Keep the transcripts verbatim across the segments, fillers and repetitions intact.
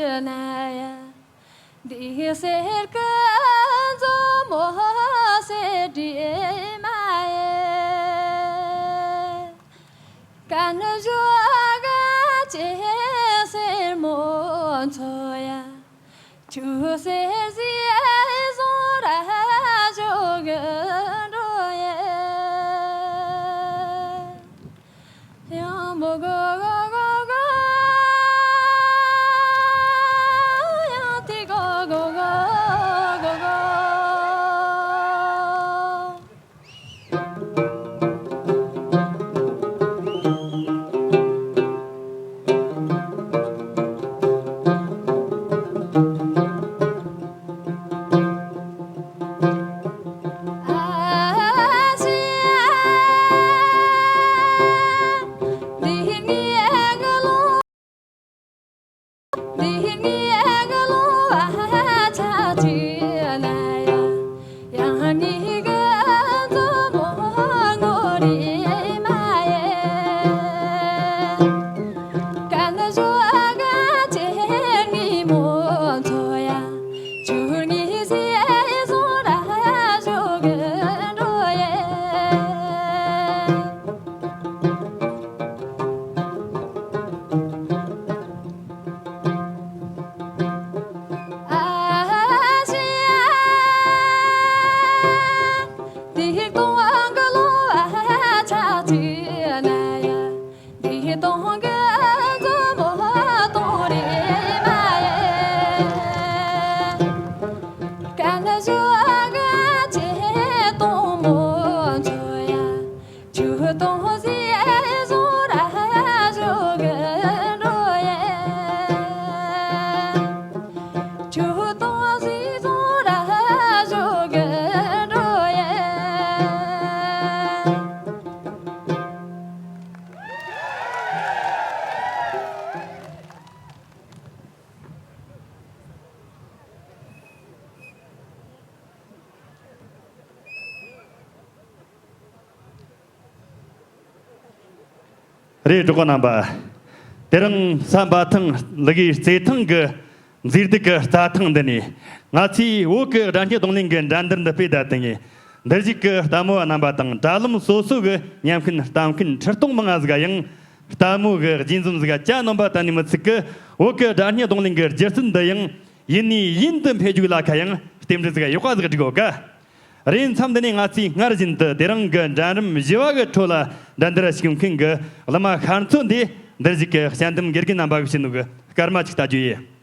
ན་ཡ། འདི་ཟེར་གི་མཛོ་མོ་ཟེར་དྲི་མ་ཡེ། ཀན་ཇོ་ག་ཅེ་ཟེར་མོ་མཚོ་ཡ། ཆུ་ཟེར་ཟི་ཟོ་ར་ཇོ་གི་འགྲོ་ཡེ། ཡང་མོ་གོ་གོ་གོ་གོ། ཡང་དེ་གོ་གོ་གོ་གོ་གོ། རེད། གྲོགས་པོ་རྣམ་པ། དེ་རིང་ས་འབའ་ཐང་ལི་གེའི་རྩེ་ཐང་གི་མཛེས་སྡུག་གི་རྩྭ་ཐང་འདི་ནས། ང་ཚོས་བོད་ཀྱི་སྒྲ་སྙན་རྡུང་ལེན་གྱི་འགྲན་བསྡུར་འདི་སྤེལ་ད་དེ་ངས། འདིར་བཞུགས་ཀྱི་ལྟད་མོ་བ་རྣམ་པ་དང་དྲ་ལམ་སོ་སོ་གི་མཉམ་ཤིང་ལྟ་མཁན་ཁྲི་སྟོང་མང་ང་ཟིག་ག་ཡང་ལྟད་མོ་གི་རྗེས་འཛོམས་ཟིག་ག་ཅ་ནོམ་པ་གཏན་ནས་མི་ཚུགས་གི། བོད་ཀྱི་སྒྲ་སྙན་རྡུང་ལེན་གྱི་སྒྱུ་རྩལ་འདི་ཡང་ཡུན་ནས་ཡུན་དུ་འཕེལ་རྒྱུ་ལ་ཁ་ཡང་རྟེན་འབྲེལ་ཟིག་ཡག་པ་ཟིག་སྒྲིག་གོ་ག། རེད། མཚམས་འདི་ནས་ང་ཚོས་སྔར་བཞིན་དུ་དེ་རིང་གི་འགྲན་རིམ་བཞི་བ་གི་ཁྲོད་ལ་འགྲན་བསྡུར་ཞུགས་མཁན་གྱི་གླུ་མ་ཤར་མཚོ་འདིས་འདིར་བཞུགས་ཀྱི་དཔྱད་འདེམས་དགེ་རྒན་རྣམ་པ་གིས་བྱིན་ནོ་གི་སྐར་མ་ཅིག་ལྟ་རྒྱུ་ཡིན།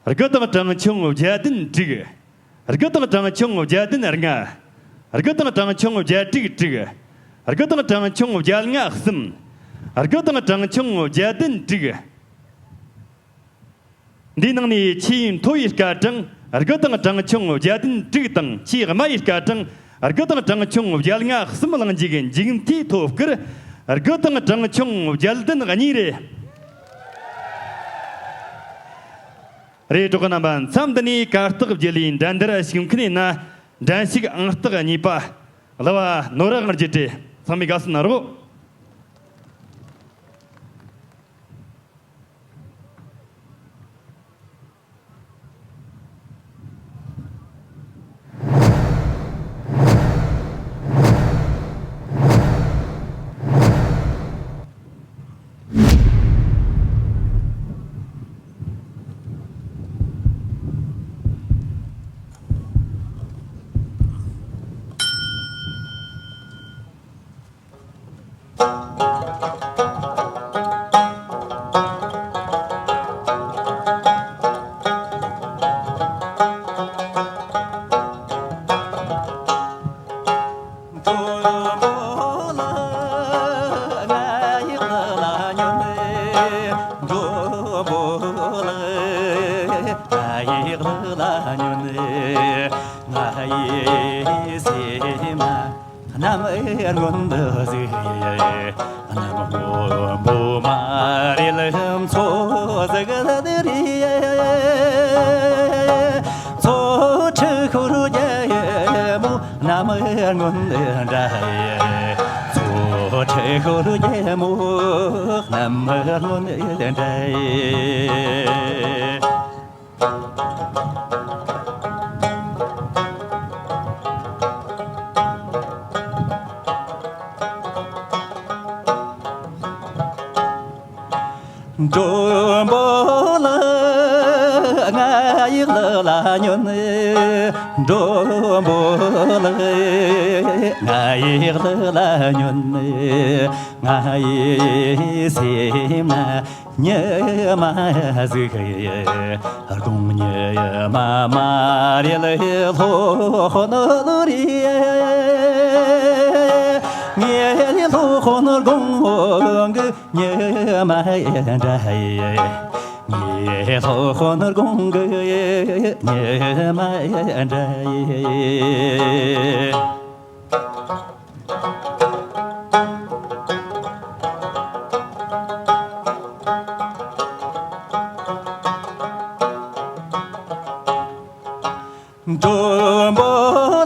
དགུ་དང་གྲངས་ཆུང་བརྒྱད་བདུན་དྲུག། དགུ་དང་གྲངས་ཆུང་བརྒྱད་བདུན་ལྔ། དགུ་དང་གྲངས་ཆུང་བརྒྱད་དྲུག་དྲུག། དགུ་དང་གྲངས་ཆུང་བརྒྱད་ལྔ་གསུམ། དགུ་དང་གྲངས་ཆུང་བརྒྱད་བདུན་དྲུག། འདིའི་ནང་ནས་ཆེས་མཐོ་བའི་སྐར་གྲངས་དགུ་དང་གྲངས་ཆུང་བརྒྱད་བདུན་དྲུག་དང་། ཆེས་དམའ་བའི་སྐར་གྲངས་དགུ་དང་གྲངས་ཆུང་བརྒྱད་ལྔ་གསུམ་བླངས་རྗེས་ཀྱི་མཇུག་མཐའི་ཐོབ་སྐར་དགུ་དང་གྲངས་ཆུང་བརྒྱད་བདུན་གཉིས་རེད། རེད། གྲོགས་པོ་རྣམ་པ། མཚམས་འདི་ནས་གར་སྟེགས་བརྒྱུད་ལས་འགྲན་བསྡུར་ཞུགས་མཁན་ཡིན་ན། འགྲན་ཞུགས་ཨང་རྟགས་གཉིས་པ་གླུ་བ་ནོར་བུ་དབང་རྒྱལ་རེད། ཚང་མས་དགའ་བསུ་གནང་རོགས། ང་ཡི་གླུ་ལ་ཉོན། ང་ཡི་སེམས་ན་གནམ་སྔོན་དུ་ཟིག་གནམ་སྔོན་པོ་མ་རེད་ལ་མཚོ་ཟིག་ལ་རེད། མཚོ་ཁྲི་ཤོར་རྒྱལ་མོ་གནམ་སྔོན་འདྲ། མཚོ་ཁྲི་ཤོར་རྒྱལ་མོ་གནམ་སྔོན་འདྲ། མགྲོན་པོ་ལགས་ང་ཡི་གླུ་ལ་ཉོན། མགྲོན་པོ་ལགས་ང་ཡི་གླུ་ལ་ཉོན། ང་ཡི་སེམས་ན་ཉི་མ་ཟིག་དགོང་ཉི་མ་མ་རེད་ལ་སློབ་དཔོན་རེད། ངའི་སློབ་དཔོན་དགོང་གི་ཉི་མ་འདྲ། ངའི་སློབ་དཔོན་དགོང་གི་ཉི་མ་འདྲ། མགྲོན་པོ་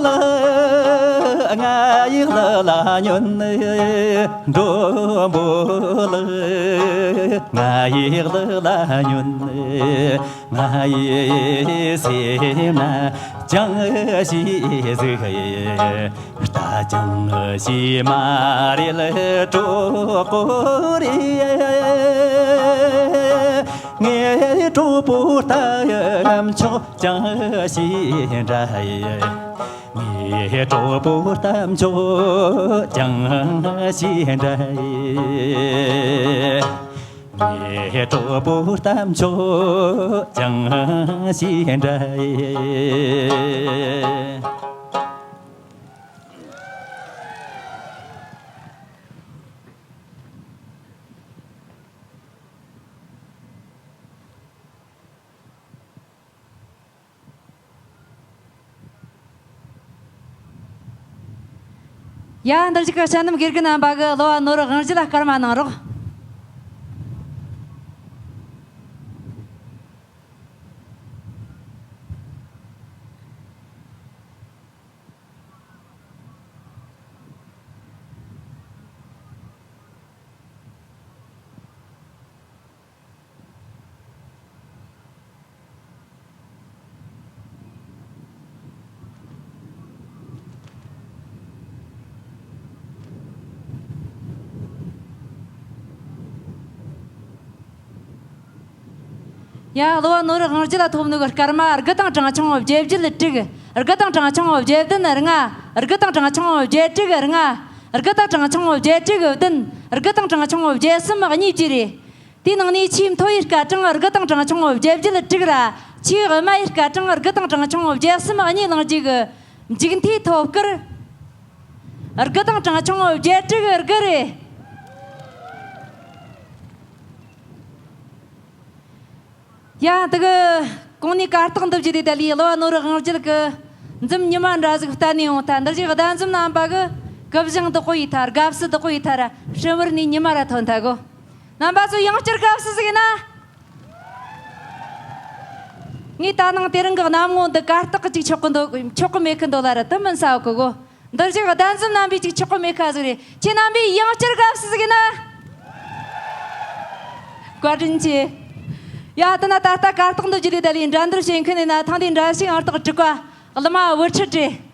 ལགས་ང་ཡི་གླུ་ལ་ཉོན། མགྲོན་པོ་ལགས་ང་ཡི་གླུ་ལ་ཉོན། ང་ཡི་སེམས་ན་ཅང་ཤེས་ཟིག་ད་ཅང་ཤེས་མ་རེད་ལ་གྲོགས་པོ་རེད། ངའི་གྲོགས་པོ་ལྟ་མཆོག་ཅང་ཤེས་འདྲ། ངའི་གྲོགས་པོ་ལྟ་མཆོག་ཅང་ཤེས་འདྲ། ངའི་གྲོགས་པོ་ལྟ་མཆོག་ཅང་ཤེས་འདྲ། ཡ། འདིར་བཞུགས་ཀྱི་དཔྱད་འདེམས་དགེ་རྒན་རྣམ་པ་གིས་གླུ་བ་ནོར་དབང་རྒྱལ་ལ་སྐར་མ་གནང་རོགས། ཡ། གླུ་བ་ནོར་དབང་རྒྱལ་ལ་ཐོབ་ནོ་གི་སྐར་མ་དགུ་དང་གྲངས་ཆུང་བརྒྱད་བརྒྱད་དྲུག་དགུ་དང་གྲངས་ཆུང་བརྒྱད་བདུན་ལྔ། དགུ་དང་གྲངས་ཆུང་བརྒྱད་དྲུག་ལྔ། དགུ་དང་གྲངས་ཆུང་བརྒྱད་དྲུག་བདུན། དགུ་དང་གྲངས་ཆུང་བརྒྱད་གསུམ་གཉིས་བཅས་རེད། དེའི་ནང་ནས་ཆེས་མཐོ་བའི་སྐར་གྲངས་དགུ་དང་གྲངས་ཆུང་བརྒྱད་བརྒྱད་དྲུག་ར། ཆེས་དམའ་བའི་སྐར་གྲངས་དགུ་དང་གྲངས་ཆུང་བརྒྱད་གསུམ་གཉིས་བླངས་རྗེས་ཀྱི་མཇུག་མཐའི་ཐོབ་སྐར་དགུ་དང་གྲངས་ཆུང་བརྒྱད་དྲུག་དགུ་རེད། ཡ། དེ་གི་གོང་ནས་གར་སྟེགས་འདི་བརྒྱུད་དེ་ད་ལོའི་གླུ་བ་ནོར་དབང་རྒྱལ་གྱི་འཛུམ་ཉི་མ་འདྲ་ཟིག་བསྟན་ནས་ཡོང་ཐལ། འདིར་བཞུགས་གདན་འཛོམས་རྣམ་པ་གི་གུ་བཞེངས་བདག་པོ་ཡིན་ཐལ། དགའ་བསུ་བདག་པོ་ཡིན་ཐལ་ར། སྤྲིན་བར་ནས་ཉི་མ་ར་ཐོན་ཐལ་གོ། རྣམ་པ་ཚོ་ཡང་བསྐྱར་དགའ་བསུ་ཟིག་ཡིན་ན། ངས་ད་ནངས་དེ་རིང་གི་གནམ་ངོ་འདི་གར་སྟེགས་ཀྱི་ཅིག་ཆོག་གི་འདུག་ཆོག་གི་མེད་གི་འདུག་ལ་ར་དུ་མིན་ས་གི་གོ། འདིར་བཞུགས་གདན་འཛོམས་རྣམ་པའི་ཅིག་ཆོག་གི་མེད་ཁ་ཟིག་རེད། ཁྱེད་རྣམ་པས་ཡང་བསྐྱར་དགའ་བསུ་ཟིག་ཡིན་ན། བཀའ་དྲིན་ཆེ། ཡ། དེ་ན་ད་ལྟ་གར་སྟེགས་འདི་བརྒྱུད་ལས་ད་ལས་འགྲན་བསྡུར་བྱེད་མཁན་ནས་ན་ཐེངས་འདིའི་འགྲན་ཞུགས་ཨང་རྟགས་དྲུག་པ་གླུ་མ་བུ་ཁྲིད་རེད།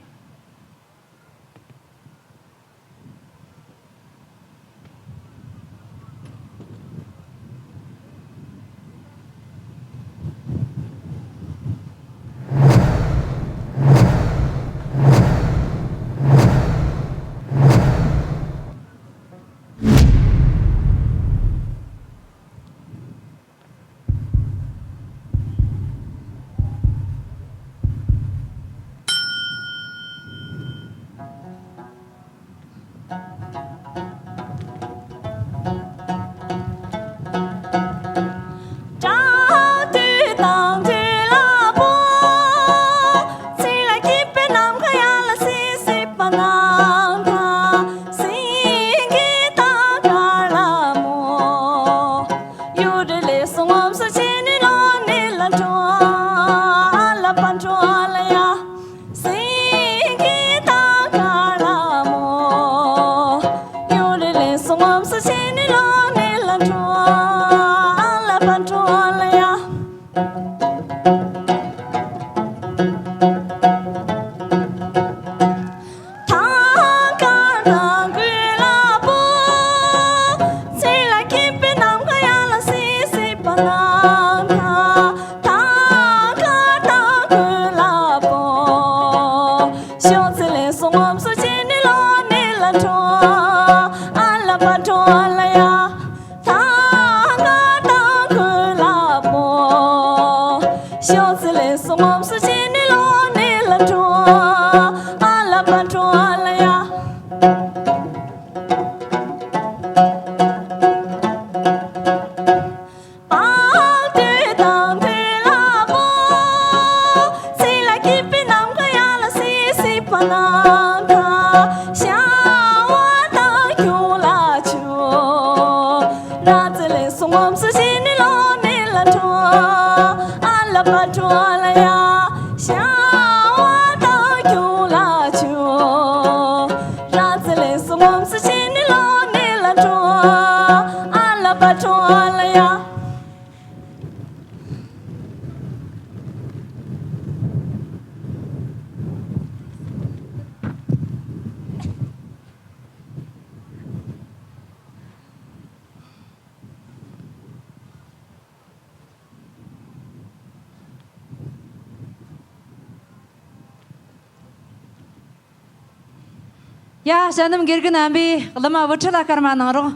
ཐང་དཀར་དང་གོས་ལ་པོ། ཚེ་ལ་སྐྱིད་པའི་ནམ་མཁའ་ཡར་ལ་སིང་སིང་པ་ན། ཐང་དཀར་དང་གོས་ལ་པོ། ཤོག་ཚེ་ལེགས་སོ་ངོམ་སོ་བྱས་ནས་ལོག་ནས་ལ་འགྲོ། ཨ་ལ་པ་འགྲོ་ཨ་ལ་ཡ། ཐང་དཀར་དང་གོས་ལ་པོ། ཤོག་ཚེ་ལེགས་སོ་ངོམ་སོ་བྱས་ནས་ལོག་ནས་ལ་འགྲོ། ཨ་ལ་པ་འགྲོ་ཨ་ལ་ཡ། པང་དུས་དང་དུས་ལ་པོ། ཚེ་ལ་སྐྱིད་པའི་ནམ་མཁའ་ཡར་ལ་སིང་སིང་པ་ན། ཤ་བ་དང་ཁྱུང་ལ་ཆུ། ར་ཚེ་ལེགས་སོ་ངོམ་སོ་བྱས་ནས་ལོག་ནས་ལ་འགྲོ། ཨ་ལ་པ་འགྲོ་ཨ་ལ་ཡ། ཤ་བ་དང་ཁྱུང་ལ་ཆུ། ར་ཚེ་ལེགས་སོ་ངོམ་སོ་བྱས་ནས་ལོག་ནས་ལ་འགྲོ། ཨ་ལ་པ་འགྲོ་ཨ་ལ་ཡ། ཡ། ཞལ་འདེབས་དགེ་རྒན་རྣམ་པས་གླུ་མ་བུ་ཁྲིད་ལ་སྐར་མ་གནང་རོགས།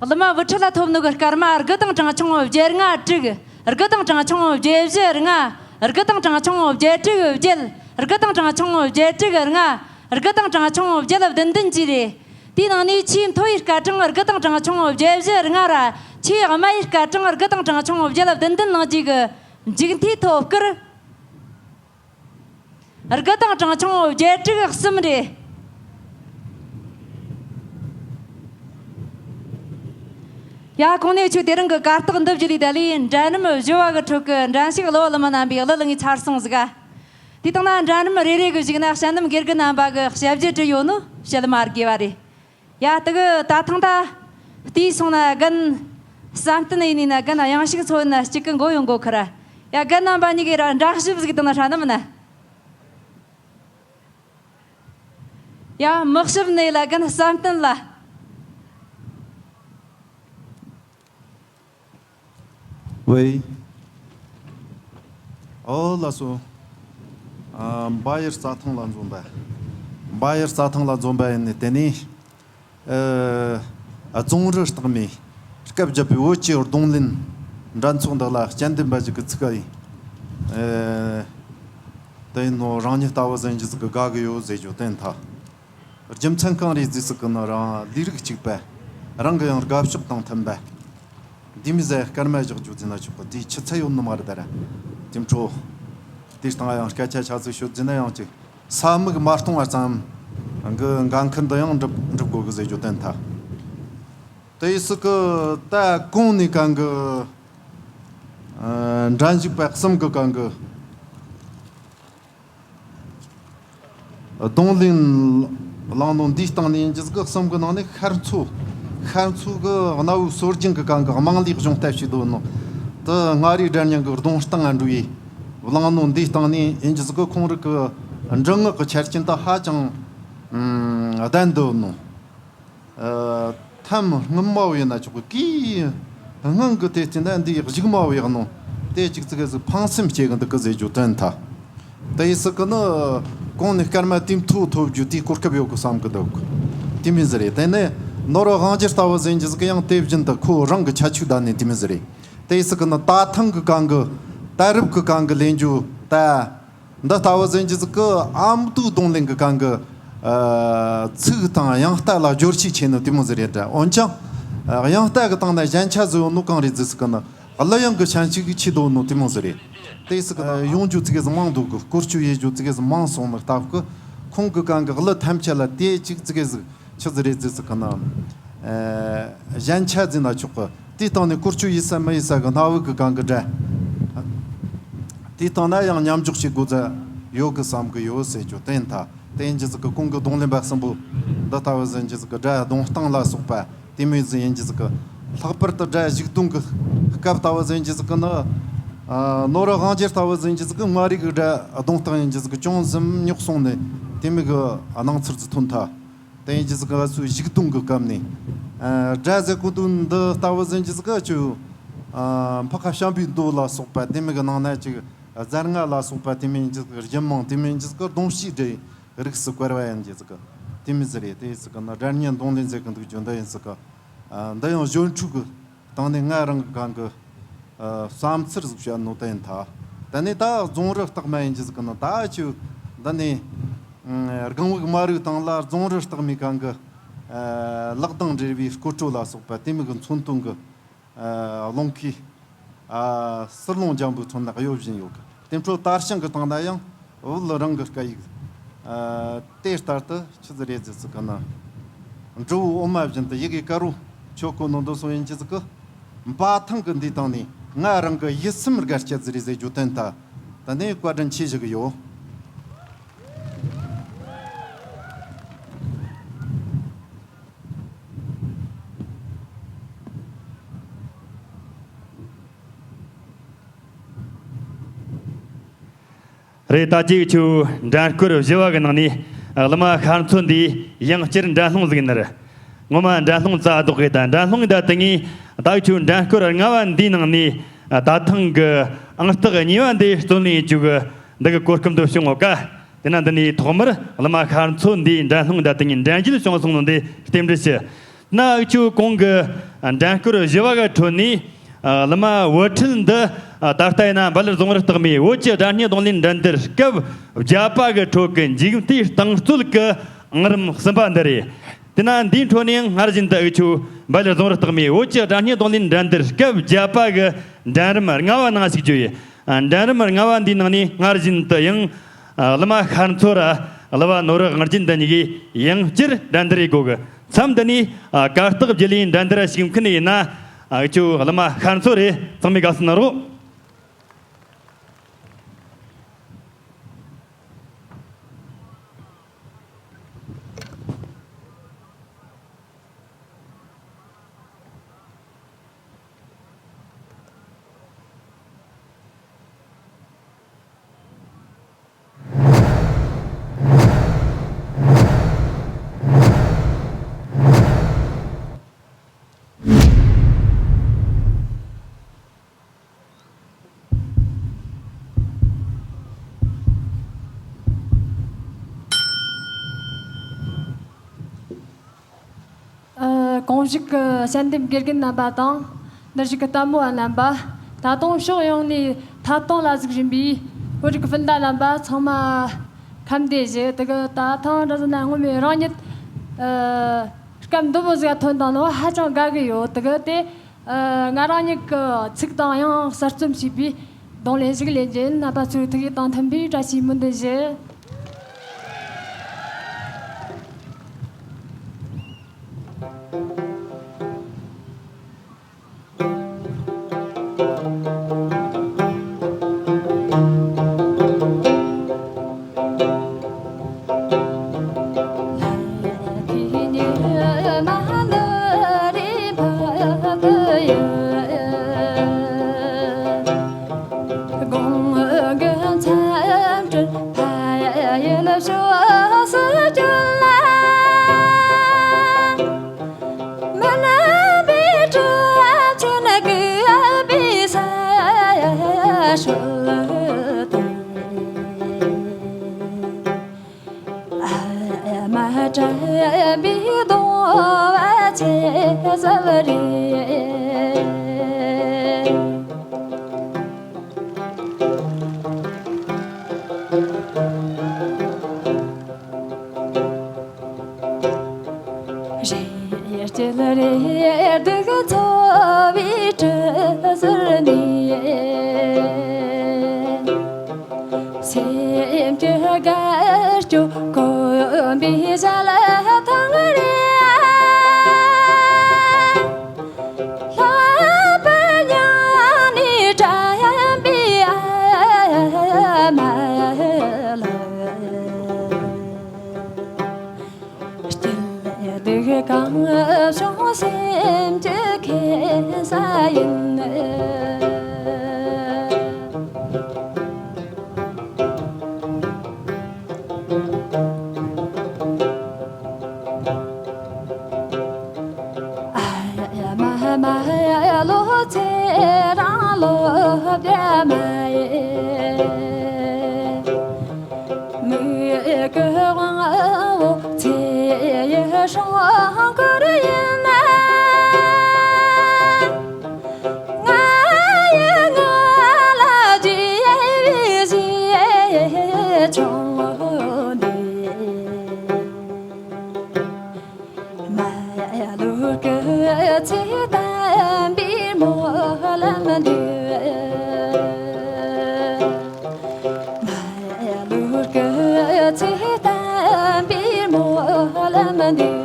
གླུ་མ་བུ་ཁྲིད་ལ་ཐོབ་ནོ་གི་སྐར་མ་དགུ་དང་གྲངས་ཆུང་བརྒྱད་ལྔ་དྲུག་དགུ་དང་གྲངས་ཆུང་བརྒྱད་བཞི་ལྔ། དགུ་དང་གྲངས་ཆུང་བརྒྱད་དྲུག་བརྒྱད། དགུ་དང་གྲངས་ཆུང་བརྒྱད་དྲུག་ལྔ། དགུ་དང་གྲངས་ཆུང་བརྒྱད་བདུན་བདུན་བཅས་རེད། དེའི་ནང་ནས་ཆེས་མཐོ་བའི་སྐར་གྲངས་དགུ་དང་གྲངས་ཆུང་བརྒྱད་བཞི་ལྔ་ར། ཆེས་དམའ་བའི་སྐར་གྲངས་དགུ་དང་གྲངས་ཆུང་བརྒྱད་བདུན་བདུན་བླངས་རྗེས་ཀྱི་མཇུག་མཐའི་ཐོབ་སྐར། དགུ་དང་གྲངས་ཆུང་བརྒྱད་དྲུག་གསུམ་རེད། ཡ། གོང་ནས་ཆོས་དེ་རིང་གི་གར་སྟེགས་འདི་བརྒྱུད་ལས་ད་ལས་འདྲ་མཉམ་བཞི་བ་གི་ཁྲོད་ཀྱི་འགྲན་ཞུགས་གླུ་བ་གླུ་མ་རྣམ་པའི་གླུ་ལེན་ཚར་སོང་ཟིག་ག། དེ་དང་ན་འདྲ་མཉམ་རེ་རེ་གི་གཞུག་ན་ཞལ་འདེབས་དགེ་རྒན་རྣམ་པ་གི་དཔྱད་བརྗོད་བྲིས་ཡོད་ནོ་བཤད་མ་དགོས་པ་རེད། ཡ། དེ་གི་ད་ཐེངས་ད་བལྟས་སོང་ན་རྒན་བསམ་གཏན་ཡིན་ནི་ན་རྒན་དབྱངས་ཞིག་འཚོ་ཡིན་ན་གཅིག་གི་མགོ་ཡོང་མགོ་ཁུར། ཡ། རྒན་རྣམ་པ་གཉིས་ཀྱིས་ར་འདྲ་ཞིབ་ཟིག་དང་ན་ཧྲ་ནི་མིན་ན། ཡ། མི་ཞིབ་ནས་ལ་རྒན་བསམ་གཏན་ལ། ཝེ། ཨོ་ལགས་སོ། ཨ། བ་ཡེར་རྩྭ་ཐང་ལ་འཛོམས་པ། བ་ཡེར་རྩྭ་ཐང་ལ་འཛོམས་པ་ཡིན་ནི་དེ་ནི། ཨ། རྫོང་རི་སྟག་མའི་སྐད་བརྒྱབ་པའི་བོད་ཀྱི་རྡུང་ལེན་འགྲན་ཚོགས་འདི་ལ་སྤྱན་འདྲེན་པ་ཞིག་གི་ཚིག་ཡིན། ཨ། དེ་ཡིན་ནོ་རང་ཉིད་ལྟ་བུ་ཟིན་གྱི་ཟིག་གི་དགའ་གི་ཡོད་ཟེར་རྒྱུ་དེ་ཐ། རྒྱུ་མཚན་གང་རེད་ཟེར་ཟིག་གི་ནི་རང་ལས་རིགས་གཅིག་པ། རང་གི་ཡང་དགའ་ཕྱོགས་དང་མཐུན་པ། འདི་མི་ཟེར་སྐར་མ་བཞག་རྒྱུ་ཟེར་ན་ཆོག་གི། དེའི་ཆུ་ཚད་ཡོད་ནི་མ་རེད་ད་ར། དེ་འཕྲོ། དེ་སྟེང་ཡང་སྐད་ཆ་ཆ་ཚིག་ཤོད་ཟེར་ན་ཡང་ཅིག་ས་མིག་མ་སྟོང་བ་ཙམ་གི་འགན་འཁུར་འདི་ཡང་འགྲུབ་འགྲུབ་དགོས་གི་ཟེར་རྒྱུ་དོན་ཐ། དེ་ཡི་སྲིད་གི་ད་གོང་ནས་གང་གི། ཨ། འགྲན་ཞུགས་པ་གསུམ་གི་གང་གི། རྡུང་ལེན་བླངས་ནོ་འདིའི་སྟེང་ནས་ཡིན་རྒྱུ་གི་གསུམ་གི་ནང་ནས་ཤར་མཚོ། ཤར་མཚོ་གི་གནའ་བོའི་སྲོལ་རྒྱུན་གི་གང་གི་དམངས་ལས་གཞུང་ལྟ་བྱེད་དོ་ནོ། དེ་མངའ་རིས་སྒྲ་སྙན་གི་རྡུང་སྟངས་ང་འགྲོ་ཡི་བླངས་ནོ་འདིའི་སྟེང་ནས་ཡིན་རྒྱུ་གི་ཁོང་རིགས་གི་འབྲི་ངག་གི་ཆ་རྐྱེན་དེ་ཧ་ཅང་ཨ་ལྡན་འདུག་ནོ། ཨ། ཐམ་སྔོན་མ་བོ་ཡིན་ན་ཆོག་གི། སྔོན་གི་དེ་བརྩིས་ན་འདི་གཞུག་མ་བོ་ཡག་ནོ། དེ་གཅིག་ཙི་གེ་ཟིག་ཕངས་སེམས་སྐྱེ་གི་འདུག་གི་ཟེར་རྒྱུ་དོན་ཐ། དེ་ཡི་སྲིད་གི་ནི་གོང་ནས་སྐར་མ་དེ་མཐོ་ཐོབ་རྒྱུ་དེའི་གོ་སྐབས་ཡོད་གི་བསམ་གི་འདུག། དེ་མིན་ཟེར་རེད། དེ་ནས་ནོར་བུ་དབང་རྒྱལ་ལྟ་བུ་ཟིན་རྒྱུ་ཟིག་ཡང་དེ་བཞིན་དུ་ཁོ་རང་གི་ཁྱད་ཆོས་ད་ནས་དེ་མིན་ཟེར་རེད། དེ་ཡི་སྲིད་གི་ནི་ད་ཐེངས་གི་གང་གི་ད་རུབ་གི་གང་གི་ལེན་རྒྱུ་ད། འདི་ལྟ་བུ་ཟིན་རྒྱུ་ཟིག་གི་ཨ་མདོའི་རྡུང་ལེན་གི་གང་གི། ཨ། ཚིག་དང་དབྱངས་རྟ་ལ་སྦྱོར་ཤུགས་ཆེ་ནོ་དེ་མོ་ཟིག་རེད་དྲ། འོན་ཀྱང་། ཨ། དབྱངས་རྟ་གི་སྟེང་ན་ཞན་ཆ་ཟིག་ཡོད་ནོ་གང་རེད་ཟེར་ཟིག་གི་ནི་གླུ་དབྱངས་གི་ཞན་ཆ་གི་ཆེ་དོ་ནོ་དེ་མོ་ཟིག་རེད། དེ་ཟིག་གི་ནི་ཡོང་རྒྱུ་ཙི་གེ་ཟིག་མང་འདུག་གི། བཀོལ་སྤྱོད་ཡེ་རྒྱུ་ཙི་གེ་ཟིག་མང་སོང་ནི་སྟབས་གི་ཁོང་གི་གང་གི་གླུ་ཐམས་ཅད་ལ་དེ་གཅིག་ཙི་གེ་ཟིག་ཆི་ཟིག་རེད་ཟེར་ཟིག་གི་ན། ཨ། ཞན་ཆ་ཟེར་ན་ཆོག་གི། དེའི་སྟེང་ནས་བཀོལ་སྤྱོད་ཡེད་ས་མི་ཡེད་ས་གི་གནའ་བོའི་གི་གང་གི་སྒྲ། དེའི་སྟེང་ན་ཡང་མཉམ་འཇོག་བྱེད་དགོས་ས་ཡོད་གི་བསམ་གི་ཡོད་ཟེར་རྒྱུ་བསྟན་ཐལ། དེ་ཡིན་རྒྱུ་ཟིག་གི་གོང་གི་རྡུང་ལེན་པ་གསུམ་པོ་འདི་ལྟ་བུ་ཟིག་ཡིན་རྒྱུ་ཟིག་གི་སྒྲ་རྡུང་སྟངས་ལ་སོགས་པ་དེ་མོ་ཟིག་ཡིན་རྒྱུ་ཟིག་གི། ལྷག་པར་དུ་སྒྲ་གཞུག་རྡུང་གི་སྐབས་ལྟ་བུ་ཟིག་ཡིན་རྒྱུ་ཟིག་གི་ནི། ཨ། ནོར་བུ་དབང་རྒྱལ་ལྟ་བུ་ཟིག་ཡིན་རྒྱུ་ཟིག་གི། མངའ་རིས་གི་སྒྲ་རྡུང་སྟངས་ཡིན་རྒྱུ་ཟིག་གི་ཅུང་ཟད་རྙོག་སོང་ནས་དེ་མོ་གི་སྣང་ཚུལ་ཟིག་ཐོན་ཐལ། དེ་ཡིན་རྒྱུ་ཟིག་གི་ང་ཚོའི་གཞུག་རྡུང་གི་སྐབས་ནས། ཨ། སྒྲ་ཟེར་གོ་དུས་འདི་ལྟ་བུ་ཟིག་ཡིན་རྒྱུ་ཟིག་གི་ཅིག། ཨ། འཕགས་པ་བྱམས་པའི་མདོ་ལ་སོགས་པ་དེ་མོ་གི་ནང་ན་ཅིག་རྫ་རྔ་ལ་སོགས་པ་དེ་མོ་ཡིན་རྒྱུ་ཟིག་གི། རྒྱུད་མང་དེ་མོ་ཡིན་རྒྱུ་ཟིག་གི་རྡུང་བྱེད་སྒྲའི་རིགས་སུ་བཀར་བ་ཡིན་རྒྱུ་ཟིག་གི། དེ་མོ་ཟིག་རེད། དེ་ཡིན་ཟིག་གི་ནི་སྒྲ་སྙན་རྡུང་ལེན་ཟེར་གི་འདུག་རྒྱུ་འདི་ཡིན་ཟིག་གི། ཨ། འདི་ཡང་གཞོན་ཕྲུག་གི་སྟེང་ནས་ང་རང་གི་གང་གི། ཨ། བསམ་ཚུལ་ཟིག་བཤད་ནོ་དེ་ཡིན་ཐལ། དེ་ནས་ད་རྫོང་རི་རྟགས་མ་ཡིན་རྒྱུ་ཟིག་གི་ནི་ད་ཅིག་འདི་ནས། ཨ། སྒང་དབུས་མ་རུའི་སྟེང་ལ་རྫོང་རི་རྟགས་མའི་གང་གི། ཨ། ལག་དང་འབྲེལ་བའི་སྐོར་བྲོ་ལ་སོགས་པ་དེ་མོ་གི་མཚོན་དོན་གི། ཨ། རླུང་ཁའི། ཨ། ཟུར་རླུང་འཇམ་པོའི་ཚོན་ནག་གཡོ་བཞིན་ཡོད་གི། དེ་འཕྲོ་དར་ཞིང་གི་སྟེང་ན་ཡང་བོད་རང་གི་སྐད་ཡིག། ཨ། དེ་ལྟར་དུ་ཆི་ཟིག་རེད་ཟེར་ཟིག་གི་ན། འབྲི་བོའི་འོ་མ་བཞིན་དུ་ཡི་གེ་དཀར་བོ་ཆོས་གོ་ནོ་འདི་སོང་ཡིན་རྒྱུ་ཟིག་གི། འབའ་ཐང་གི་འདིའི་སྟེང་ནས་ང་རང་གི་ཡིད་སེམས་དགའ་སྐྱེད་ཟིག་རེད་ཟེར་རྒྱུ་བསྟན་ཐལ། ད་ནས་བཀའ་དྲིན་ཆེ་ཞུ་གི་ཡོད། རེད། ད་ཅིག་ཆུ་འགྲན་སྐོར་བཞི་བ་གི་ནང་ནས་གླུ་མ་ཤར་མཚོ་འདིའི་ཡང་བསྐྱར་འགྲན་སློང་ཟིག་ནི་རེད། ངོ་མ་འགྲན་སློང་རྩ་ལྡོག་གི། ད་འགྲན་སློང་ད་དེ་ངས་ད་ཆུ་འགྲན་སྐོར་ལྔ་བ་འདིའི་ནང་ནས་ད་ཐེངས་གི་ཨང་རྟགས་གཉིས་པ་འདི་རྩོད་ལེན་བྱུ་གི། འདི་གི་གོ་སྐབས་འདི་བྱུང་ངོ་ཀ། དེ་ན་འདི་ནས་ཐོག་མར་གླུ་མ་ཤར་མཚོ་འདིའི་འགྲན་སློང་ད་དེ་ངས་འགྲན་རྒྱལ་བྱུང་སོང་ནོ་འདི་རྟེན་འབྲེལ་ཞུ། ན་འུ་ཆོ་གོང་གི་འགྲན་སྐོར་བཞི་བ་གི་ཁྲོད་ནས། ཨ། གླུ་མ་བུ་ཁྲིད་འདི། ཨ། ད་ལྟ་ཡིན་ན་འབའ་ལི་རྫོང་རི་རྟགས་མའི་བོད་ཀྱི་སྒྲ་སྙན་རྡུང་ལེན་འགྲན་བསྡུར་སྐབས་བརྒྱད་པ་གི་ཁྲོད་ཀྱི་མཇུག་མཐའི་རྟིང་རྩོད་ཀྱི་ཨང་རིམ་གསུམ་པ་འདི་རེད། དེ་ན་འདིའི་ཁྲོད་ནས་སྔར་བཞིན་དུ་འུ་ཆོ་འབའ་ལི་རྫོང་རི་རྟགས་མའི་བོད་ཀྱི་སྒྲ་སྙན་རྡུང་ལེན་འགྲན་བསྡུར་སྐབས་བརྒྱད་པ་གི་འགྲན་རིམ་ལྔ་བ་ནང་ཞུགས་རྒྱུ་ཡིན། ཨ། འགྲན་རིམ་ལྔ་བ་འདིའི་ནང་ནས་སྔར་བཞིན་དུ་ཡང་། ཨ། གླུ་མ་ཤར་མཚོ་ར་གླུ་བ་ནོར་བུ་དབང་རྒྱལ་འདི་གཉིས་ཀྱིས་ཡང་བསྐྱར་འགྲན་བསྡུར་ཡེད་དགོས་གི། མཚམས་འདི་ནས། ཨ། གར་སྟེགས་བརྒྱུད་ལས་འགྲན་བསྡུར་ཞུགས་མཁན་ཡིན་ན། ཨ། འུ་ཆོ་གླུ་མ་ཤར་མཚོ་རེད། ཚང་མས་དགའ་བསུ་གནང་རོགས། ཨ། གོང་ཞུགས་ཀྱི་དཔྱད་འདེམས་དགེ་རྒན་རྣམ་པ་དང་། འདིར་བཞུགས་ཀྱི་ལྟད་མོ་བ་རྣམ་པ། ད་དུང་ཕྱོགས་ཡོངས་ནས་ཐད་གཏོང་ལ་གཟིགས་བཞིན་པའི་བོད་རིགས་སྤུན་ཟླ་རྣམ་པ་ཚང་མ་ཁམས་བདེ་ཞུ། དེ་གི་ད་ཐེངས་འདྲ་ཟེར་ན་ངོ་མའི་རང་ཉིད། ཨ། སྐབས་འདི་མོ་ཟིག་ཐོན་བཏང་ནོ་ཧ་ཅང་དགའ་གི་ཡོད། དེ་གི་དེ། ཨ། ང་རང་ཉིད་ཀྱི་ཚིག་དང་ཡང་གསར་རྩོམ་བྱས་པའི་རྡུང་ལེན་ཞིག་ལེན་རྒྱུ་ཡིན། རྣམ་པ་ཚོའི་ཐུགས་ཡིད་དང་མཐུན་པའི་བཀྲ་ཤིས་སྨོན་འདུན་ཞུ། རེ་སྐྱེལ་རེ་སྡུག་འཚོ་བའི་གྲུ་ཟུར་ནས། སེམས་ཀྱི་དགའ་སྐྱོ་གོམ་པའི་ཞལ་ཐང་རེད། ཡིན། ཨ་ཡ་མ་མ་ཡ་ལོ་ཚེ་རང་ལོ་བདེ་མ་ཡེ། མི་གི་དབང་བོ་ཚེ་ཡི་སྲུང་འཁོར་ཡིན་ན། ང་ཡི་ང་ལ་རྗེས་བཞེས་ཆུང་འདི། མ་ལུས་ཀྱི་ཚེ་དམ་པའི་སྨོན་ལམ་འདེབས། མ་ལུས་ཀྱི་ཚེ་དམ་པའི་སྨོན་ལམ་འདེབས།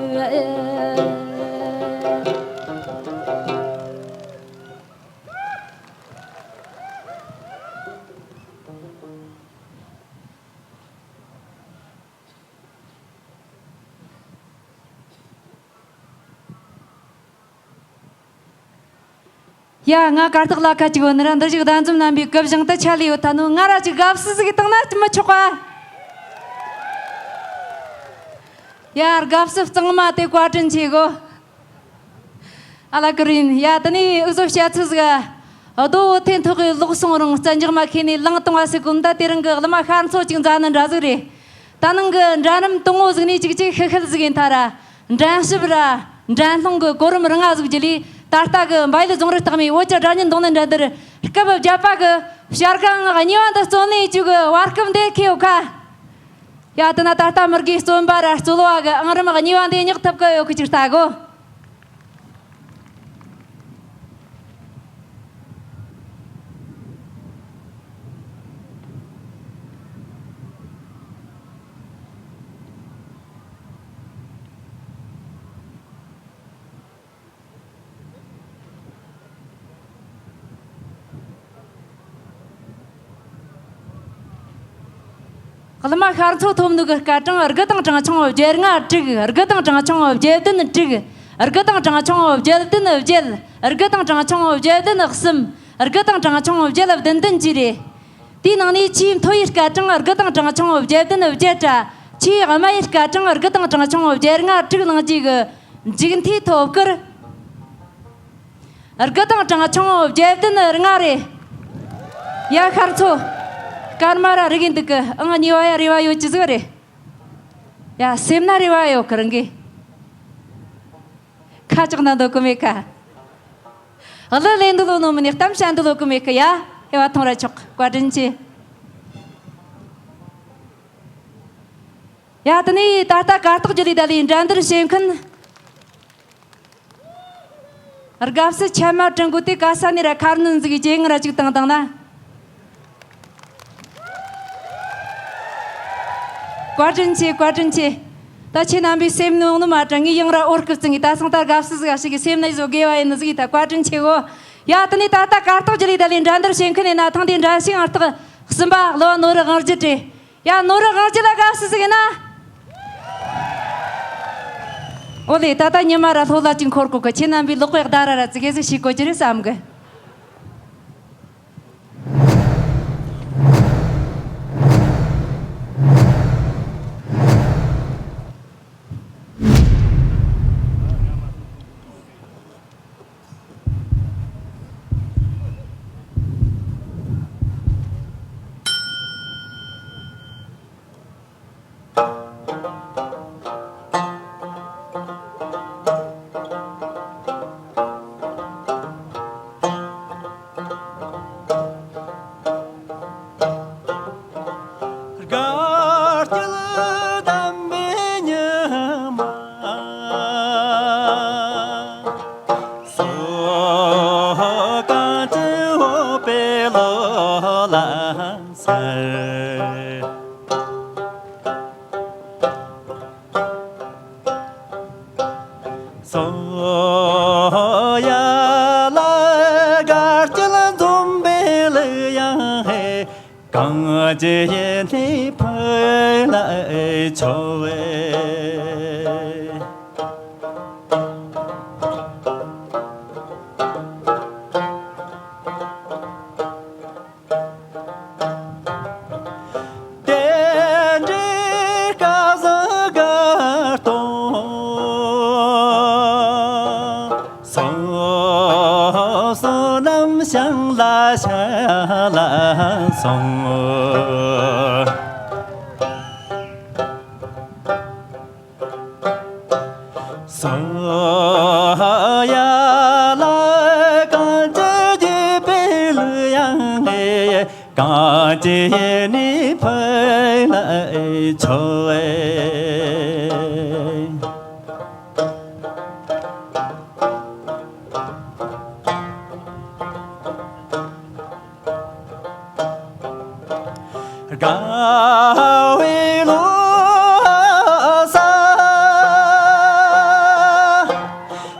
ཡ། ང་གར་སྟེགས་ལ་ཁ་ཅིག་བོ་ནི་ར་འདི་ཞིག་གདན་འཛོམས་རྣམ་པའི་སྐུ་བཞེངས་དུ་ཆ་ལས་ཡོད་ཐ་ནོ། ང་ར་ཅིག་དགའ་བསུ་ཟིག་བཏང་ན་ཅི་མི་ཆོག་ག། ཡ། དགའ་བསུ་གཙང་མ་དེ་བཀའ་དྲིན་ཆེ་གོ། ཨ་ལ་ཀུ་རིན། ཡ། དེ་ནས་འུ་ཟོ་བཤད་ཚུལ་ཟིག་རྡོ་བོ་ཐེན་ཐོག་གི་ལོག་སོང་རུང་རྩ་འཇག་མ་ཁེ་ནས་ལང་གཏོང་བ་ཟིག་གོ། ད་དེ་རིང་གི་གླུ་མ་ཤར་མཚོ་ཅིག་མཛའ་ནི་འདྲ་ཟིག་རེད། ད་ནང་གི་འདྲ་རྣམ་དང་བོ་ཟིག་ནས་ཅིག་ཅིག་ཤི་ཤི་ཟིག་ཡིན་ཐ་ར། འགྲན་ཞུབ་ར་འགྲན་སློང་གི་གོ་རིམ་རིང་ང་ཟིག་བརྒྱུད་ལས་ད་ལྟ་གི་འབའ་ཡུལ་རྫོང་རི་སྟག་མའི་བོད་ཀྱི་སྒྲ་སྙན་རྡུང་ལེན་འགྲན་བསྡུར་སྐབས་བརྒྱད་པ་གི་བྱ་དགའ་ངག་གཉིས་པ་འདི་རྩོམ་ལེན་བྱེད་རྒྱུ་གི་བར་སྐབས་འདི་ཁེལ་ཡོད་ཁ། ཡ། དེ་ན་ད་ལྟ་མི་དགེ་རྩོམ་པ་ར་རྩོལ་བ་གི་ཨང་རིམ་གཉིས་པ་འདི་བསྙེག་ཐུབ་ཀི་ཡོད་ཁི་ཅིག་ལྟ་གོ། གླུ་མ་ཤར་མཚོ་ཐོབ་ནུ་གི་སྐར་གྲངས་དགུ་དང་གྲངས་ཆུང་བརྒྱད་ལྔ་དྲུག། དགུ་དང་གྲངས་ཆུང་བརྒྱད་བདུན་དྲུག། དགུ་དང་གྲངས་ཆུང་བརྒྱད་བདུན་བརྒྱད། དགུ་དང་གྲངས་ཆུང་བརྒྱད་བདུན་གསུམ། དགུ་དང་གྲངས་ཆུང་བརྒྱད་བདུན་བདུན་བཅས་རེད། དེའི་ནང་ནས་ཆེས་མཐོ་བའི་སྐར་གྲངས་དགུ་དང་གྲངས་ཆུང་བརྒྱད་བདུན་བརྒྱད་ར། ཆེས་དམའ་བའི་སྐར་གྲངས་དགུ་དང་གྲངས་ཆུང་བརྒྱད་ལྔ་དྲུག་གནང་རྒྱུ་གི་མཇུག་མཐའི་ཐོབ་སྐར། དགུ་དང་གྲངས་ཆུང་བརྒྱད་བདུན་ལྔ་རེད། ཡ། ཤར་མཚོ། སྐར་མ་ར་རིག་གི་འདུག་གི། ཨང་གཉིས་པ་ཡ་རེ་བ་ཡོད་ཀྱི་ཟིག་རེད། ཡ། སེམས་ན་རེ་བ་ཡོད་གི་རང་གི། ཁ་ལྕགས་ན་འདོད་གི་མེད་ཀ། གླུ་ལེན་འདུག་ལོ་ནོ་མི་ནི་གཏམ་བཤད་འདུག་ལོ་གི་མེད་ཀི། ཡ། ཧེ་བ་ཐོང་ར་ཆོག། བཀའ་དྲིན་ཆེ། ཡ། དེ་ནས་ད་ལྟ་གར་སྟེགས་བརྒྱུད་ལས་ད་ལས་འགྲན་བསྡུར་བྱེད་མཁན། དགའ་བསུ་ཆེན་མོ་དྲན་གོ་དེ་ག་ས་ནས་ར་ཁར་ནོན་ཟིག་གི་ཇེ་ངར་ཅིག་བཏང་བཏང་ན། བཀའ་དྲིན་ཆེ། བཀའ་དྲིན་ཆེ། ད་ཁྱེད་རྣམ་པའི་སེམས་ནང་ནི་མ་དྲན་ངས་ཡང་ར་འོར་སྐུ་བཙུན་གི་ད་སང་ད་དགའ་བསུ་ཟིག་ཞིག་གི་སེམས་ནི་བཟོ་དགོས་བ་ཡིན་ནི་ཟིག་ད་བཀའ་དྲིན་ཆེ་གོ། ཡ། དེ་ནས་ད་ལྟ་གར་སྟེགས་བརྒྱུད་ལས་ད་ལས་འགྲན་བསྡུར་བྱེད་མཁན་ནས་ན་ཐང་དེ་འགྲན་ཞུགས་ཨང་རྟགས་གསུམ་པ་གླུ་བ་ནོར་བུ་དབང་རྒྱལ་རེད། ཡ། ནོར་བུ་དབང་རྒྱལ་ལ་དགའ་བསུ་ཟིག་ཡིན་ན། ཨོ་ལེ། ད་ལྟ་ཉི་མ་ར་ལྷོ་ལ་ཅིག་འཁོར་གོ་གི། ཁྱེད་རྣམ་པའི་ལོག་པའི་བརྡ་ར་ར་ཙི་གེ་ཟིག་ཤེས་དགོས་ཀྱི་རེད་བསམ་གི། དགའ་སྐྱིད་དམ་པའི་ཉི་མ། སོ་གང་ཅི་འོ་པའི་ལོ་ལ་ཟེར། སོ་ཡ་ལ་དགའ་སྐྱིད་འཛོམས་པའི་གླུ་དབྱངས་ཧེ། གངས་ཀྱི་ཡུལ་ནས་ཕུ་ལ་འཕྱོ་བའི། ནམ་ཞིང་ལ་ཤ་ལ་སོང་། སོ་ཡ་ལ་གང་བྱེད་བགྱིས་པའི་ལུས་ཡང་ངེས། གང་བྱེད་ནི་ཕུལ་ལ་ཆོག་ཨེ། དགའ་བའི་བློ་ས་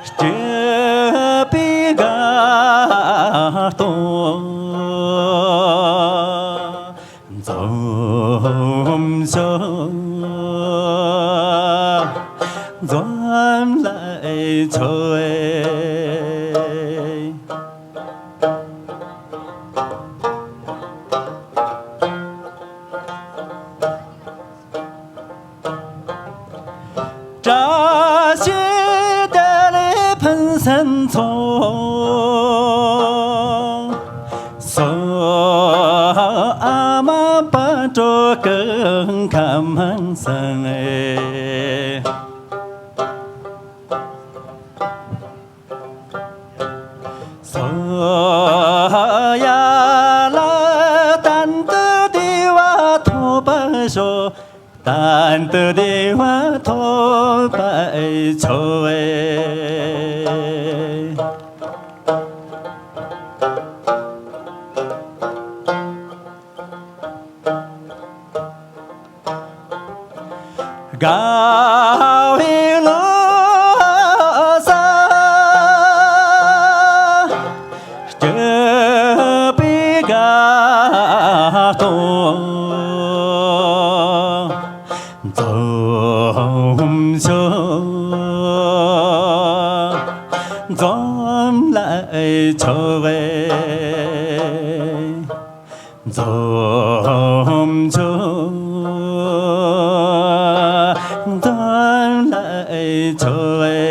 སྐྱིད་པའི་དགའ་སྟོན། འཛོམས་ཤོག་འཛོམས་ལ་འཚོ་བའི། བཀྲ་ཤིས་བདེ་ལེགས་ཕུན་སུམ་ཚོགས། སོ་ཨ་མ་དཔལ་སྤྲུལ་སྐུ་ཁམས་བཟང་ངེ། སོ་ཡ་ལ་གཏན་དུ་བདེ་བ་ཐོབ་པར་ཤོག་གཏན་དུ་བདེ་བ་ཐོབ་པར་ཤོག་ཨེ། དགའ་བའི་བློ་ས་སྐྱིད་པའི་དགའ་སྟོན། འཛོམས་ཤོག་འཛོམས་ལ་འཚོ་བའི། འཛོམས་ཤོག་འཛོམས་ལ་འཚོ་བའི།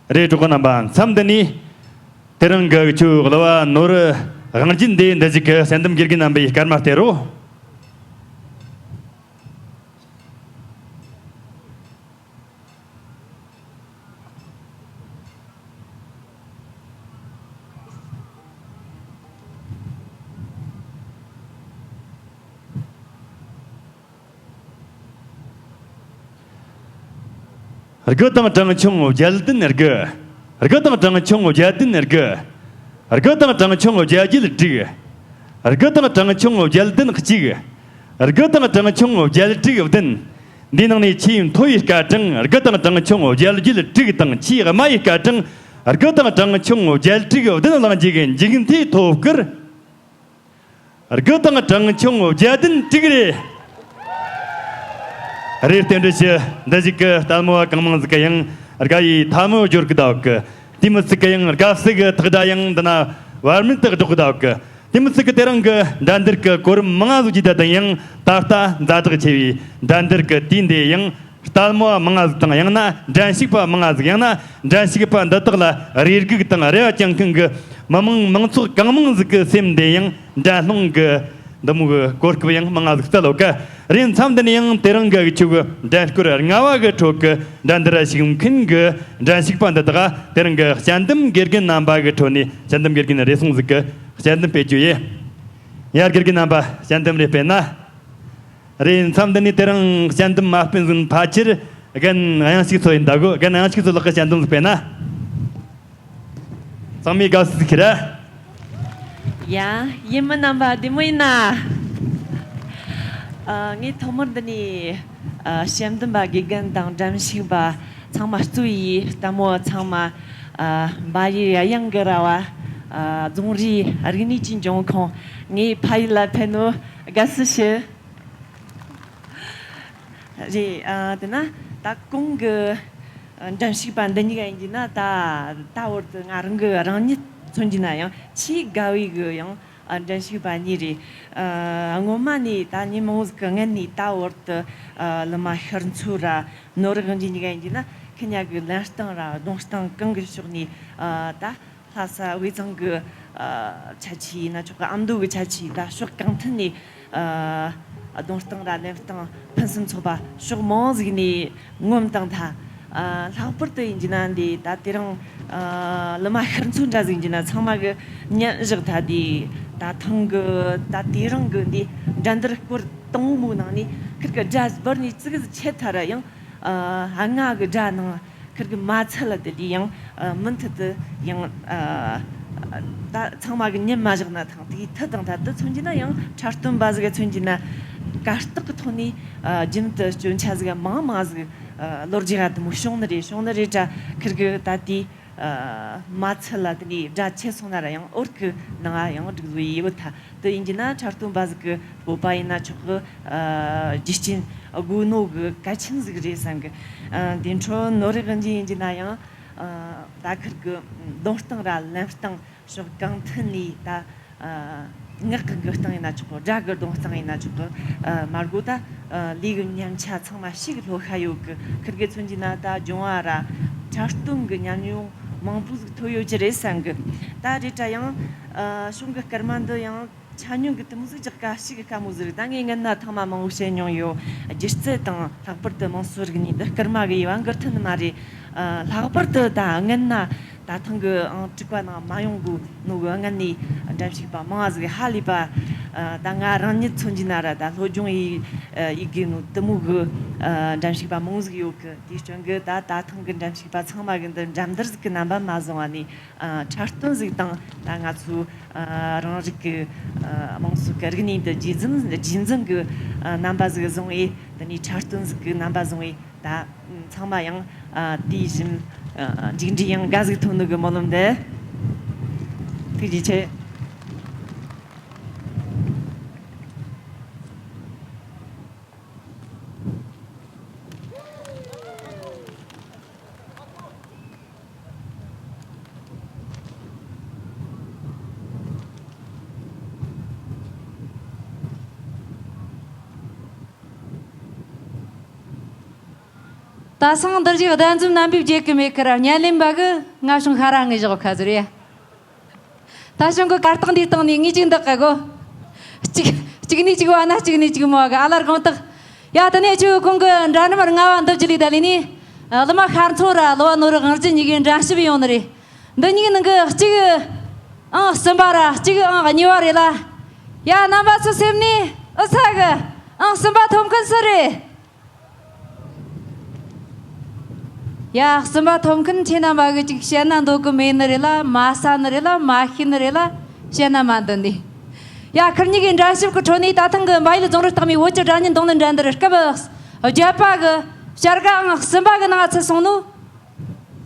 རེད། གྲོགས་པོ་རྣམ་པ། མཚམས་འདི་ནས་དེ་རིང་གི་ཆོས་གླུ་བ་ནོར་བུ་དབང་རྒྱལ་འདི་འདི་ཞིག་གི་གསན་འདུམ་དགེ་རྒན་རྣམ་པས་སྐར་མ་སྟེར་རོ། དགུ་དང་གྲངས་ཆུང་བརྒྱད་བདུན་དགུ། དགུ་དང་གྲངས་ཆུང་བརྒྱད་བདུན་དགུ། དགུ་དང་གྲངས་ཆུང་བརྒྱད་བརྒྱད་དྲུག། དགུ་དང་གྲངས་ཆུང་བརྒྱད་བདུན་གཅིག། དགུ་དང་གྲངས་ཆུང་བརྒྱད་དྲུག་བདུན། འདིའི་ནང་ནས་ཆེས་མཐོ་བའི་སྐར་གྲངས་དགུ་དང་གྲངས་ཆུང་བརྒྱད་བརྒྱད་དྲུག་དང་། ཆེས་དམའ་བའི་སྐར་གྲངས་དགུ་དང་གྲངས་ཆུང་བརྒྱད་དྲུག་བདུན་བླངས་རྗེས་ཀྱི་མཇུག་མཐའི་ཐོབ་སྐར་དགུ་དང་གྲངས་ཆུང་བརྒྱད་བདུན་དྲུག་རེད། རེད། རྟེན་འབྲེལ་ཞུ། འདི་ཞིག་གི་ལྟད་མོ་བ་གང་མང་ཟིག་གི་ཡང་དགའ་བའི་ཐལ་མོ་སྦྱོར་གི་འདུག་གི། དེ་མི་ཚིག་གི་ཡང་དགའ་བསུ་གི་ཐག་སྒྲ་ཡང་འདི་ན་བར་མེད་དུ་སྒྲོག་གི་འདུག་གི། དེ་མི་ཚིག་གི་དེ་རིང་གི་འགྲན་བསྡུར་གི་གོ་རིམ་མང་ང་ཟིག་བརྒྱུད་ད་དུང་ཡང་ད་ལྟ་ཛ་དྲག་ཆེ་བའི་འགྲན་བསྡུར་གི་དུས་འདི་ཡང་ལྟད་མོ་བ་མང་ང་ཟིག་དང་། ཡང་ན་འགྲན་ཞུགས་པ་མང་ང་ཟིག། ཡང་ན་འགྲན་ཞུགས་པ་འདི་དག་ལ་རེ་སྒུག་དང་རེ་བ་བཅངས་མཁན་གི་མི་མང་མང་ཚོགས་གང་མང་ཟིག་གི་སེམས་འདི་ཡང་འགྲན་སློང་གི་འདི་མོ་གི་གོ་སྐབས་ཡང་མང་ང་ཟིག་སྩལ་ཡོད་གི། རེད། མཚམས་འདི་ནས་ཡང་དེ་རིང་གི་ཆོས་གི་འགྲན་སྐོར་ལྔ་བ་གི་ཁྲོད་གི་འགྲན་བསྡུར་ཞུགས་མཁན་གི་འགྲན་ཞུགས་པ་འདི་དག་དེ་རིང་གི་དཔྱད་འདེམས་དགེ་རྒན་རྣམ་པ་གི་ཁྲོད་ནས་དཔྱད་འདེམས་དགེ་རྒན་རེ་ཟུང་ཟིག་གི་དཔྱད་འདེམས་སྤེལ་རྒྱུ་ཡིན། ཡ། དགེ་རྒན་རྣམ་པ། དཔྱད་འདེམས་རེ་སྤེལ་ན། རེད། མཚམས་འདི་ནས་དེ་རིང་དཔྱད་འདེམས་མ་སྤེལ་ཟིན་ཕལ་ཆེར་རྒན་དབྱངས་ཕྱུག་མཚོ་ཡིན་ད་གོ། རྒན་དབྱངས་ཕྱུག་མཚོ་ལགས་ཀྱིས་དཔྱད་འདེམས་ཟིག་སྤེལ་ན། ཚང་མས་དགའ་བསུ་ཟིག་ཁྱེར་ར། ཡ། ཡུལ་མི་རྣམ་པ་བདེ་མོ་ཡིན་ན། ཨ། ངས་ཐོག་མར་འདི་ནས་ཨ་དཔྱད་འདེམས་པ་དགེ་རྒན་དང་འགྲན་ཞུགས་པ་ཚང་མ་གཙོས་པའི་ལྟད་མོ་ཚང་མ། ཨ། འབའ་ཡུལ་གཡང་གི་ར་བ། ཨ། རྫོང་རིའི་རིག་གནས་ཀྱི་འབྱུང་ཁུངས། ངའི་ཕ་ཡུལ་ལ་ཕེབས་ནོ་དགའ་བསུ་ཞུ། རེད། ཨ། དེ་ན་ད་གོང་གི་ཨ་འགྲན་ཞུགས་པ་འདི་གཉིས་ཀ་ཡིན་གྱི་ན། ད་ད་བར་དུ་ང་རང་གི་རང་ཉིད་མཚོན་གྱི་ན་ཡང་ཆེས་དགའ་བའི་གི་ཡང་ཨ་འགྲན་ཞུགས་པ་གཉིས་རེད། ཨ། སྔོན་མ་ནས་ད་ཉིན་མང་བོ་ཟིག་གི་སྔོན་ནས་ད་བར་དུ་ཨ་ལི་མ་ཤར་མཚོ་ར་ནོར་གླིང་གི་གཉིས་ཀ་ཡིན་གྱི་ན། ཁི་གཉིས་ཀྱི་ལེན་སྟངས་ར་གདོང་སྟངས་གང་གི་ཕྱོགས་ནས་ཨ་ད་ལྷ་ས་དབུས་གཙང་གི་ཨ་ཁྱད་ཆོས་ཡིན་ན་ཆོག་གི། ཨ་མདོ་གི་ཁྱད་ཆོས། ད་ཕྱོགས་གང་ཐད་ནས་ཨ་གདོང་སྟངས་ར་ལེན་སྟངས་ཕུན་སུམ་ཚོགས་པ་ཕྱོགས་མང་ཟིག་ནས་ངོམ་བཏང་ཐལ། ཨ་ལྷག་པར་དུ་ཡིན་གྱི་ན་འདི་ད་དེ་རིང་ཨ་ལི་མ་ཤར་མཚོ་འདྲ་ཟིག་ཡིན་གྱི་ན་ཚང་མ་གི་མཉམ་བཞག་ཐལ། དེ་ད་ཐེངས་གི་ད་དེ་རིང་གི་འདི་འགྲན་བསྡུར་སྐོར་དང་པོ་ནང་ནས་ཁིར་གི་སྒྲ་སྦར་ནས་ཙི་གི་ཟིག་ཆད་ཐལ་ར་ཡང་། ཨ་ལྔ་གི་སྒྲ་ནང་ཁིར་གི་མ་ཚད་ལ་དེ་དུས་ཡང་ཨ་མུ་མཐུད་དུ་ཡང་ཨ་ད་ཚང་མ་གི་མཉམ་མ་བཞག་ན་ཐང་། དེའི་མཐུད་དང་ད་དུ་མཚོན་གྱི་ན་ཡང་འཁྲབ་སྟོན་པ་ཟིག་གི་མཚོན་གྱི་ན་གར་སྟེགས་གི་ཐོག་ནས་ཨ་རྒྱུན་དུ་སྐྱོན་ཆ་ཟིག་མང་མང་ཟིག་ཨ་ལོ་རྒྱུས་ང་དུ་མོ་བྱུང་ནི་རེད། བྱུང་ནི་རེད། ད་ཁིར་གི་ད་དེ་ཨ་མ་ཚད་ལ་དེ་ནས་སྒྲ་ཆད་སོང་ན་ར་ཡང་འོར་གི་ནང་ང་ཡང་སྒྲིག་བཟོ་ཡི་ཡོད་ཐལ། དེ་ཡིན་གྱི་ན་འཁྲབ་སྟོན་པ་ཟིག་གི་སྤོབས་པ་ཡིན་ན་ཆོག་གི། ཨ་རྒྱུ་རྐྱེན་དགོས་ནོ་གི་གལ་ཆེན་ཟིག་རེད་བསམ་གི། ཨ་དེ་འཕྲོ་ནོར་གླིང་གི་ཡིན་གྱི་ན་ཡང་ཨ་ད་ཁིར་གི་གདོང་སྟངས་ར་ལེན་སྟངས་ཕྱོགས་གང་ཐད་ནས་ད་ཨ་ངག་གི་གི་སྟངས་ཡིན་ན་ཆོག་གི། སྒྲ་གི་གདོང་སྟངས་ཡིན་ན་ཆོག་གི། ཨ་མར་གོ་ད་ཨ་ལུས་གི་ཉམས་ཆག་ཚང་མ་ཞིག་ལྷོ་ཤ་ཡོད་གི། ཁིར་གི་མཚོན་གྱི་ན་ད་སྦྱོང་བ་ར་འཁྲབ་སྟོན་གི་ཉམས་མྱོང་མང་པོ་ཟིག་ཐོབ་ཡོད་ཀྱི་རེད་བསམ་གི། ད་རེད་དྲ་ཡང་ཨ་གཞུང་གི་སྐར་མ་འདི་ཡང་ཆ་སྙོམས་གི་དེ་མོ་ཟིག་རྒྱག་ག་ཞིག་གི་དཀའ་མོ་ཟིག་རེད། ད་ངས་སྔན་ན་ཐེངས་མ་མང་བོ་བཤད་མྱོང་ཡོད། སྒྱུ་རྩལ་དང་ལྷག་པར་དུ་དམངས་སྲོལ་རིག་གནས་འདི་སྐར་མ་གི་དབྱེ་བ་འགུལ་ཐུབ་ནི་མ་རེད། ཨ་ལྷག་པར་དུ་ད་སྔན་ན་ད་ཐེངས་གི་ཨང་དྲུག་པ་ནང་མ་ཡོང་གོ་ནོ་གི་སྔན་ནས་འགྲན་ཞུགས་པ་མང་བ་ཟིག་ཧ་ལས་པ། ཨ་ད་ང་རང་ཉིད་མཚོན་གྱི་ན་ར་ད་སློབ་སྦྱོང་ཡི་ཨ་ཡི་གེ་ནོ་དེ་མོ་གི་ཨ་འགྲན་ཞུགས་པ་མང་ཟིག་ཡོད་གི། དེའི་རྐྱེན་གི་ད་ད་ཐེངས་གི་འགྲན་ཞུགས་པ་ཚང་མ་གི་འདི་འགྲན་བསྡུར་ཟིག་གི་རྣམ་པ་མ་བཟུང་བ་ནས། ཨ་འཁྲབ་སྟོན་ཟིག་དང་ད་ང་ཚོའི་ཨ་རང་རིགས་ཀྱི་ཨ་དམངས་སྲོལ་གྱི་རིག་གནས་འདི་རྗེས་འཛིན་རྗེས་འཛིན་གྱི་ཨ་རྣམ་པ་ཟིག་བཟུང་བས། དེ་ནས་འཁྲབ་སྟོན་ཟིག་གི་རྣམ་པ་བཟུང་བས། ད་ཚང་མ་ཡང་ཨ་དེ་བཞིན་ཨ་མཇུག་འབྲས་ཡང་དགའ་ཟིག་ཐོན་ནོ་གི་སྨོན་ལམ་འདེབས། ཐུགས་རྗེ་ཆེ། ད་སང་འདིར་གྱི་གདན་འཛོམས་རྣམ་པའི་བརྗེད་གི་མེད་ཁར་བརྙན་ལེན་པ་གི་ང་བྱུང་ཤ་ར་ངའི་ཞོག་ཁ་ཟེར་ཡ། ད་བྱུང་གི་གར་སྟེགས་འདིའི་སྟེང་ནས་ངས་ཅིག་འདག་གི་གོ། གཅིག་གཅིག་ནས་གཅིག་བ་ན་གཅིག་ནས་གཅིག་མོ་གི་ཨ་ལར་གང་དག། ཡ་དེ་ནས་ཁྱོད་གོང་གི་འདྲ་རྣམ་ལྔ་བ་འདི་བརྒྱུད་ལས་ད་ལས་ནས། ཨ་ལི་མ་ཤར་མཚོ་ར་ལོ་བ་ནོར་གངས་རྒྱལ་གཉིས་ཀའི་འགྲན་ཞུགས་ཡོང་ནི་རེད། འདི་གཉིས་ནང་གི་གཅིག་ཨང་གསུམ་པ་ར་གཅིག་ཨང་གཉིས་པ་རེད་ལ། ཡ་རྣམ་པ་ཚོ་སེམས་ནས་ཨུ་ཚ་གི་ཨང་གསུམ་པ་ཐོབ་མཁན་སུ་རེད། ཡ་གསུམ་པ་ཐོབ་མཁན་ཁྱེད་རྣམ་པ་གི་ཅིག་བཤད་ན་འདོད་གི་མེད་ནི་རེད་ལ། མ་ས་ནི་རེད་ལ། མ་ཤེས་ནི་རེད་ལ། བཤད་ན་མ་འདོད་ནི། ཡ་ཁིར་གཉིས་ཀྱི་འགྲན་ཞུགས་ཀྱི་ཁྲོད་ནས་ད་ཐེངས་ཀྱི་འབའ་ཡུལ་རྫོང་རི་སྟག་མའི་བོད་ཀྱི་སྒྲ་སྙན་རྡུང་ལེན་འགྲན་བསྡུར་སྐབས་བརྒྱད་པ་གི་བྱ་དགའ་ཨང་གསུམ་པ་གི་ནང་ཚུད་སོང་ནོ།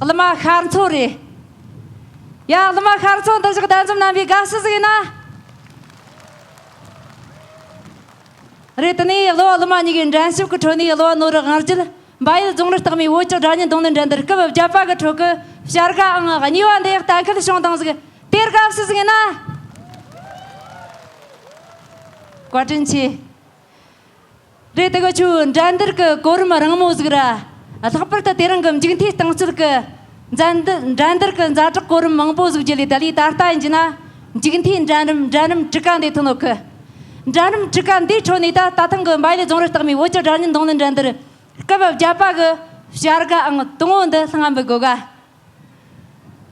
གླུ་མ་ཤར་མཚོ་རེད། ཡ་གླུ་མ་ཤར་མཚོ་འདིར་བཞུགས་གདན་འཛོམས་རྣམ་པའི་དགའ་བསུ་ཟིག་ཡིན་ན། རེད། དེ་ནས་གླུ་བ་གླུ་མ་གཉིས་ཀྱི་འགྲན་ཞུགས་ཀྱི་ཁྲོད་ནས་གླུ་བ་ནོར་བུ་དབང་རྒྱལ་འབའ་ཡུལ་རྫོང་རི་སྟག་མའི་བོད་ཀྱི་སྒྲ་སྙན་རྡུང་ལེན་འགྲན་བསྡུར་སྐབས་བརྒྱད་པ་གི་ཁྲོད་ཀྱི་བྱ་དགའ་ཨང་གཉིས་པ་འདི་གཏན་འཁེལ་བྱུང་དང་ཟིག་དེར་དགའ་བསུ་ཟིག་ཡིན་ན། བཀའ་དྲིན་ཆེ། རེད། དེ་གི་ཆུ་འགྲན་བསྡུར་གི་གོ་རིམ་རིང་མོ་ཟིག་ར། ལྷག་པར་དུ་དེ་རིང་གི་མཇུག་མཐའི་རྟིང་རྩོད་གི་འགྲན་བསྡུར་འགྲན་བསྡུར་གི་ཛ་དྲག་གོ་རིམ་མང་པོ་ཟིག་བརྒྱུད་ལས་ད་ལས་ད་ལྟ་ཡིན་གྱི་ན། མཇུག་མཐའི་འགྲན་རིམ་འགྲན་རིམ་དྲུག་པ་འདི་ཐོན་ནོ་གི། འགྲན་རིམ་དྲུག་པ་འདིའི་ཁྲོད་ནས་ད་ད་ཐེངས་གི་འབའ་ཡུལ་རྫོང་རི་སྟག་མའི་བོད་ཀྱི་སྒྲ་སྙན་རྡུང་ལེན་འགྲན་བསྡུར་སྐབས་བརྒྱད་པ་གི་བྱ་དགའ་ཨང་དང་པོ་འདི་ལྷང་ང་འབུལ་དགོས་ག།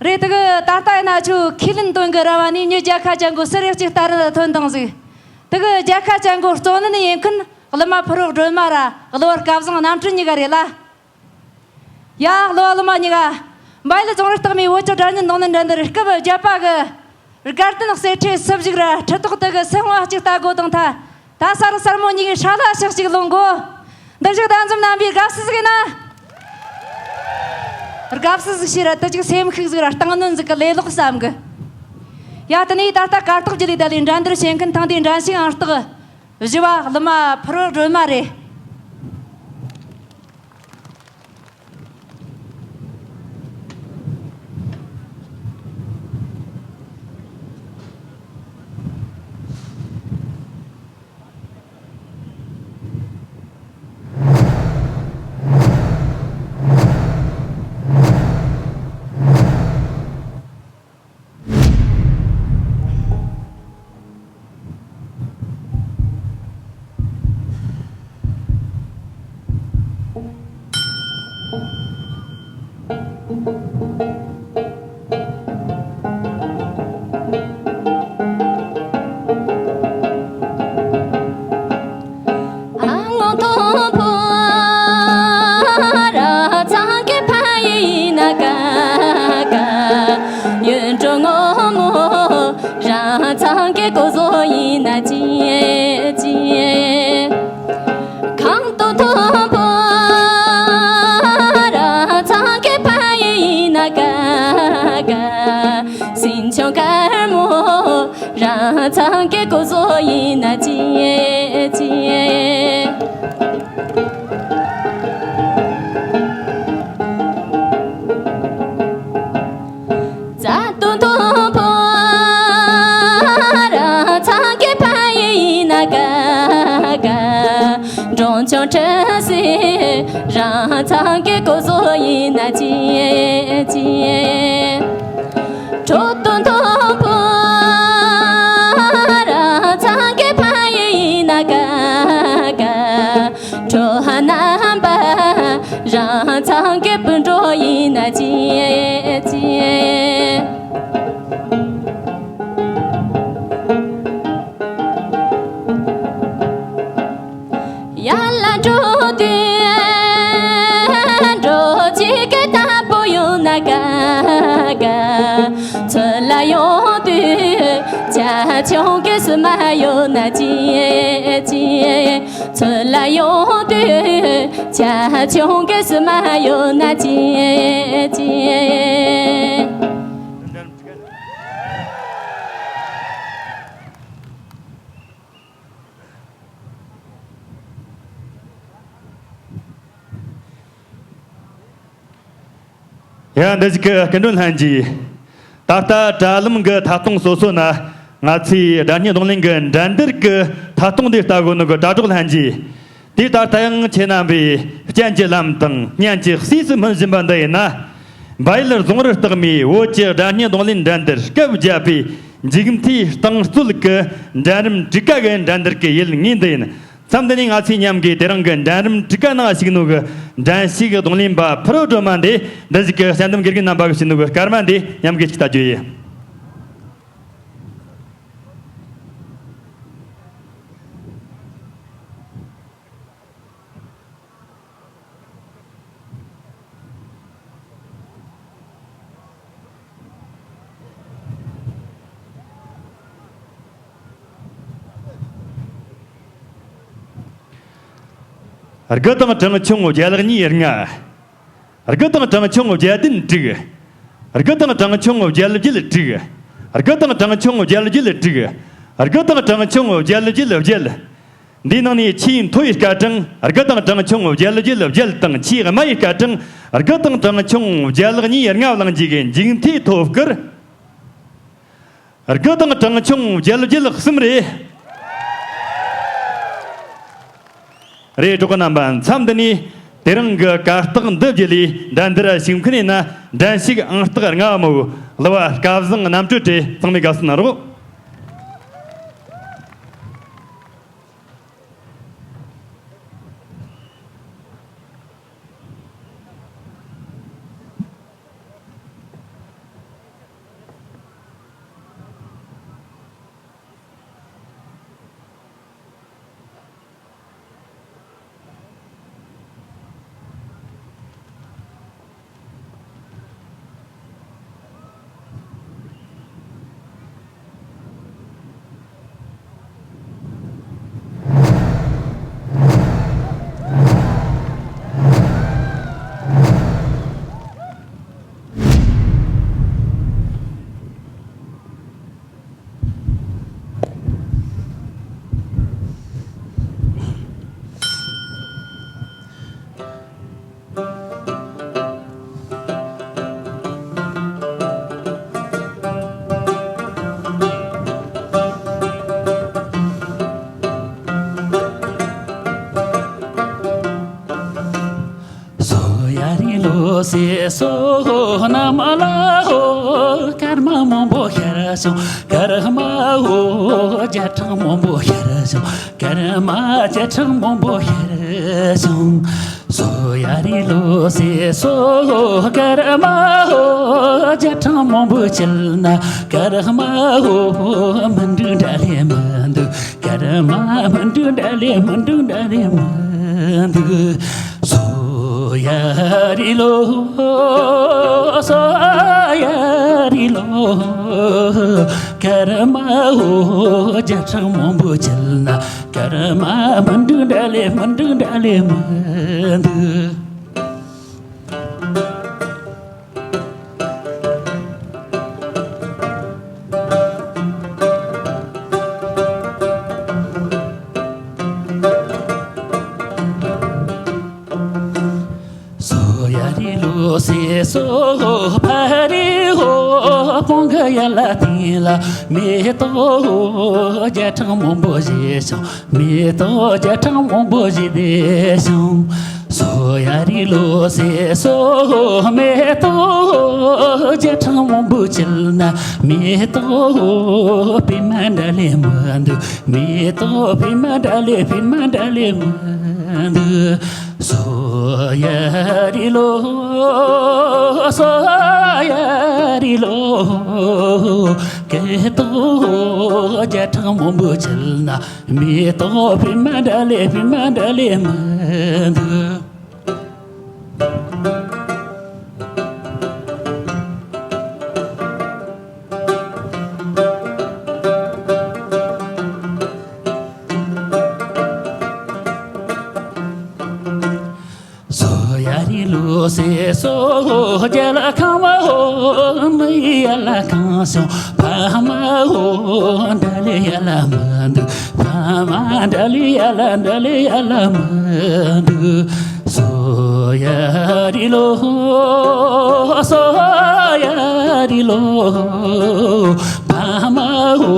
རེད། དེ་གི་ད་ལྟ་ཡིན་ན་ཆུ་ཁས་ལེན་དོན་གི་ར་བ་ནས་མྱི་རྒྱལ་ཁ་ཅན་གོ་སུ་རེག་ཅིག་ལྟ་ར་ཐོན་དང་ཟིག་དེ་གི་རྒྱལ་ཁ་ཅན་གོ་གཙོ་ནན་ཡིན་མཁན་གླུ་མ་ཕུར་བུ་སྒྲོལ་མ་ར་གླུ་བ་སྐལ་བཟང་རྣམ་སྤྲུལ་གཉིས་ཀ་རེད་ལ། ཡ་གླུ་བ་གླུ་མ་གཉིས་ཀ་འབའ་ཡུལ་རྫོང་རི་སྟག་མའི་བོད་ཀྱི་སྒྲ་སྙན་རྡུང་ལེན་འགྲན་བསྡུར་སྐབས་བརྒྱད་པ་གི་དགའ་སྟོན་གསེར་ཁྲིའི་སུབ་བཞུགས་ར་ཁྲི་ཐོག་དེ་གི་སུ་ཧོང་ཅིག་ལྟ་དགོས་དང་ཐ། ད་གསར་གསར་མོ་གཉིས་ཀྱི་ཧྲ་ལ་ཞག་ཅིག་ལོངས་གོ། འདིར་བཞུགས་གདན་འཛོམས་རྣམ་པའི་དགའ་བསུ་ཟིག་ཡིན་ན། དགའ་བསུ་ཟིག་བྱས་ར་དུ་ཅིག་སེམས་ཤུགས་ཟིག་ར་སྟེང་གནོན་ཟིག་གི་ལས་ལོག་བསམ་གི། ཡ་དེ་ནས་ད་ལྟ་གར་སྟེགས་བརྒྱུད་ལས་ད་ལས་འགྲན་བསྡུར་བྱེད་མཁན་ཐེངས་འདིའི་འགྲན་ཞུགས་ཨང་རྟགས་བཞི་བ་གླུ་མ་ཕུར་བུ་སྒྲོལ་མ་རེད། སེ་རང་ཚང་གི་སྐུ་གཟུགས་ཡིན་ན་ཅི་ཅི། ཁྲོ་དོན་མཐོན་པོ་རང་ཚང་གི་ཕ་ཡུལ་ཡིན་ན་དགའ་དགའ། ཁྲོ་ཧ་ནམ་པ་རང་ཚང་གི་སྤུན་གྲོགས་ཡིན་ན་ཅི་ཅི། ཡར་ལ་འགྲོ་དུས་འགྲོ་བྱེད་ཀྱི་དམ་པོ་ཡོད་ན་དགའ་དགའ། ཚུར་ལ་ཡོང་དུས་ཇ་ཆུང་གི་བསུ་མ་ཡོད་ན་ཅི་ཅི། ཚུར་ལ་ཡོང་དུས་ཇ་ཆུང་གི་བསུ་མ་ཡོད་ན་ཅི་ཅི། ཡ། འདི་ཞིག་གི་སྐུ་མགྲོན་ལྷན་རྒྱས། ད་ལྟ་དྲ་ལམ་གྱི་ཐད་གཏོང་སོ་སོ་ན་ང་ཚོའི་སྒྲ་སྙན་རྡུང་ལེན་གྱི་འགྲན་བསྡུར་གྱི་ཐད་གཏོང་འདི་ལྟ་གོ་ནོ་གི་དྲ་གྲོགས་ལྷན་རྒྱས། དེ་ད་ལྟ་ཡང་ཁྱེད་རྣམ་པས་སྤྱན་གྱི་ལམ་དང་སྙན་གྱི་སྲས་སུ་སྨིན་བཞིན་པ་འདི་ཡིན་ན། བལ་ཡུལ་རྫོང་རི་རྟགས་མའི་བོད་ཀྱི་སྒྲ་སྙན་རྡུང་ལེན་འགྲན་བསྡུར་སྐབས་བརྒྱད་པའི་མཇུག་མཐའི་རྟིང་རྩོད་ཀྱི་འགྲན་རིམ་དྲུག་ཀ་གི་འགྲན་བསྡུར་གྱི་ཡུལ་ངོས་འདི་ཡིན། མཚམས་འདི་ནས་ང་ཚོས་མཉམ་གི་དེ་རིང་གི་འགྲན་རིམ་དྲུག་ཀ་ནང་ཞུགས་ནོ་གི་འགྲན་ཞུགས་རྡུང་ལེན་པ་ཕུ་རོ་སྒྲོལ་མ་འདི་འདི་ཞིག་གི་དཔྱད་འདེམས་དགེ་རྒན་རྣམ་པ་གིས་ཞུས་ནོ་གི་སྐར་མ་འདི་མཉམ་གི་ཅིག་ལྟ་རྒྱུ་ཡིན། དགུ་དང་གྲངས་ཆུང་བརྒྱད་གཉིས་ལྔ། དགུ་དང་གྲངས་ཆུང་བརྒྱད་བདུན་དྲུག། དགུ་དང་གྲངས་ཆུང་བརྒྱད་བརྒྱད་དྲུག། དགུ་དང་གྲངས་ཆུང་བརྒྱད་བརྒྱད་དྲུག། དགུ་དང་གྲངས་ཆུང་བརྒྱད་བརྒྱད་བརྒྱད། འདིའི་ནང་ནས་ཆེས་མཐོ་བའི་སྐར་གྲངས་དགུ་དང་གྲངས་ཆུང་བརྒྱད་བརྒྱད་བརྒྱད་དང་། ཆེས་དམའ་བའི་སྐར་གྲངས་དགུ་དང་གྲངས་ཆུང་བརྒྱད་གཉིས་ལྔ་བླངས་རྗེས་ཀྱི་མཇུག་མཐའི་ཐོབ་སྐར། དགུ་དང་གྲངས་ཆུང་བརྒྱད་བརྒྱད་གསུམ་རེད། རེད། གྲོགས་རྣམ་པ། མཚམས་འདི་ནས་དེ་རིང་གི་གར་སྟེགས་འདི་བརྒྱུད་ལས་འགྲན་བསྡུར་ཞུགས་མཁན་ཡིན་ན། འགྲན་ཞུགས་ཨང་རྟགས་ལྔ་བ་མོ་གླུ་བ་སྐལ་བཟང་རྣམ་གྲོལ་དེ་ཚང་མས་དགའ་བསུ་གནང་རོགས། སོ་ཡ་རི་ལོ་སེ་སོ་ན་མ་ལ་ཧོ། སྐར་མ་མང་པོ་ཤར་བྱུང་། སྐར་མ་ཧོ། བརྒྱ་ཕྲག་མང་པོ་ཤར་བྱུང་། སྐར་མ་བརྒྱ་ཕྲག་མང་པོ་ཤར་བྱུང་། སོ་ཡ་རི་ལོ་སེ་སོ་སྐར་མ་ཧོ། བརྒྱ་ཕྲག་མང་པོ་བྱིལ་ན་སྐར་མ་ཧོ། སྨིན་དྲུག་འདྲ་ལེ་མི་འདུག་སྐར་མ་སྨིན་དྲུག་འདྲ་ལེ་སྨིན་དྲུག་འདྲ་ལེ་མི་འདུག་སོ་ཡ་རི་ལོ། སོ་ཡ་རི་ལོ། སྐར་མ་ཧོ། བརྒྱ་ཕྲག་མང་པོ་བྱིལ་ན་སྐར་མ་སྨིན་དྲུག་འདྲ་ལེ་སྨིན་དྲུག་འདྲ་ལེ་མི་འདུག་སོ་ཡ་རི་ལོ་སེ་སོ་ཕ་རི་ཧོ། སྤང་གི་ཡ་ལ་དེ་ལ་མེ་ཏོག་བརྒྱ་ཕྲག་མང་པོ་བཞད་ཤིང་། མེ་ཏོག་བརྒྱ་ཕྲག་མང་པོ་བཞད་དེ་ཤིང་། སོ་ཡ་རི་ལོ་སེ་སོ། མེ་ཏོག་བརྒྱ་ཕྲག་མང་པོ་བྱིལ་ན། མེ་ཏོག་པད་མ་འདྲ་ལས་མི་འདུག་མེ་ཏོག་པད་མ་འདྲ་ལས། པད་མ་འདྲ་ལས་མི་འདུག་སོ་ཡ་རི་ལོ། སོ་ཡ་རི་ལོ། སྐེ་ཏོག་བརྒྱ་ཕྲག་མང་པོ་བྱིལ་ན། མེ་ཏོག་པད་མ་འདྲ་ལས། པད་མ་འདྲ་ལས་མི་འདུག་སོ་ཡ་རི་ལོ་སེ་སོ། རྒྱ་ལ་ཁང་བ་ཧོ། མི་ཡ་ལ་ཁང་སོང་། ཕ་མ་ཧོ། འདྲ་ལེ་ཡ་ལ་མི་འདུག་ཕ་མ་འདྲ་ལེ་ཡ་ལ། འདྲ་ལེ་ཡ་ལ་མི་འདུག་སོ་ཡ་རི་ལོ། སོ་ཡ་རི་ལོ། ཕ་མ་ཧོ།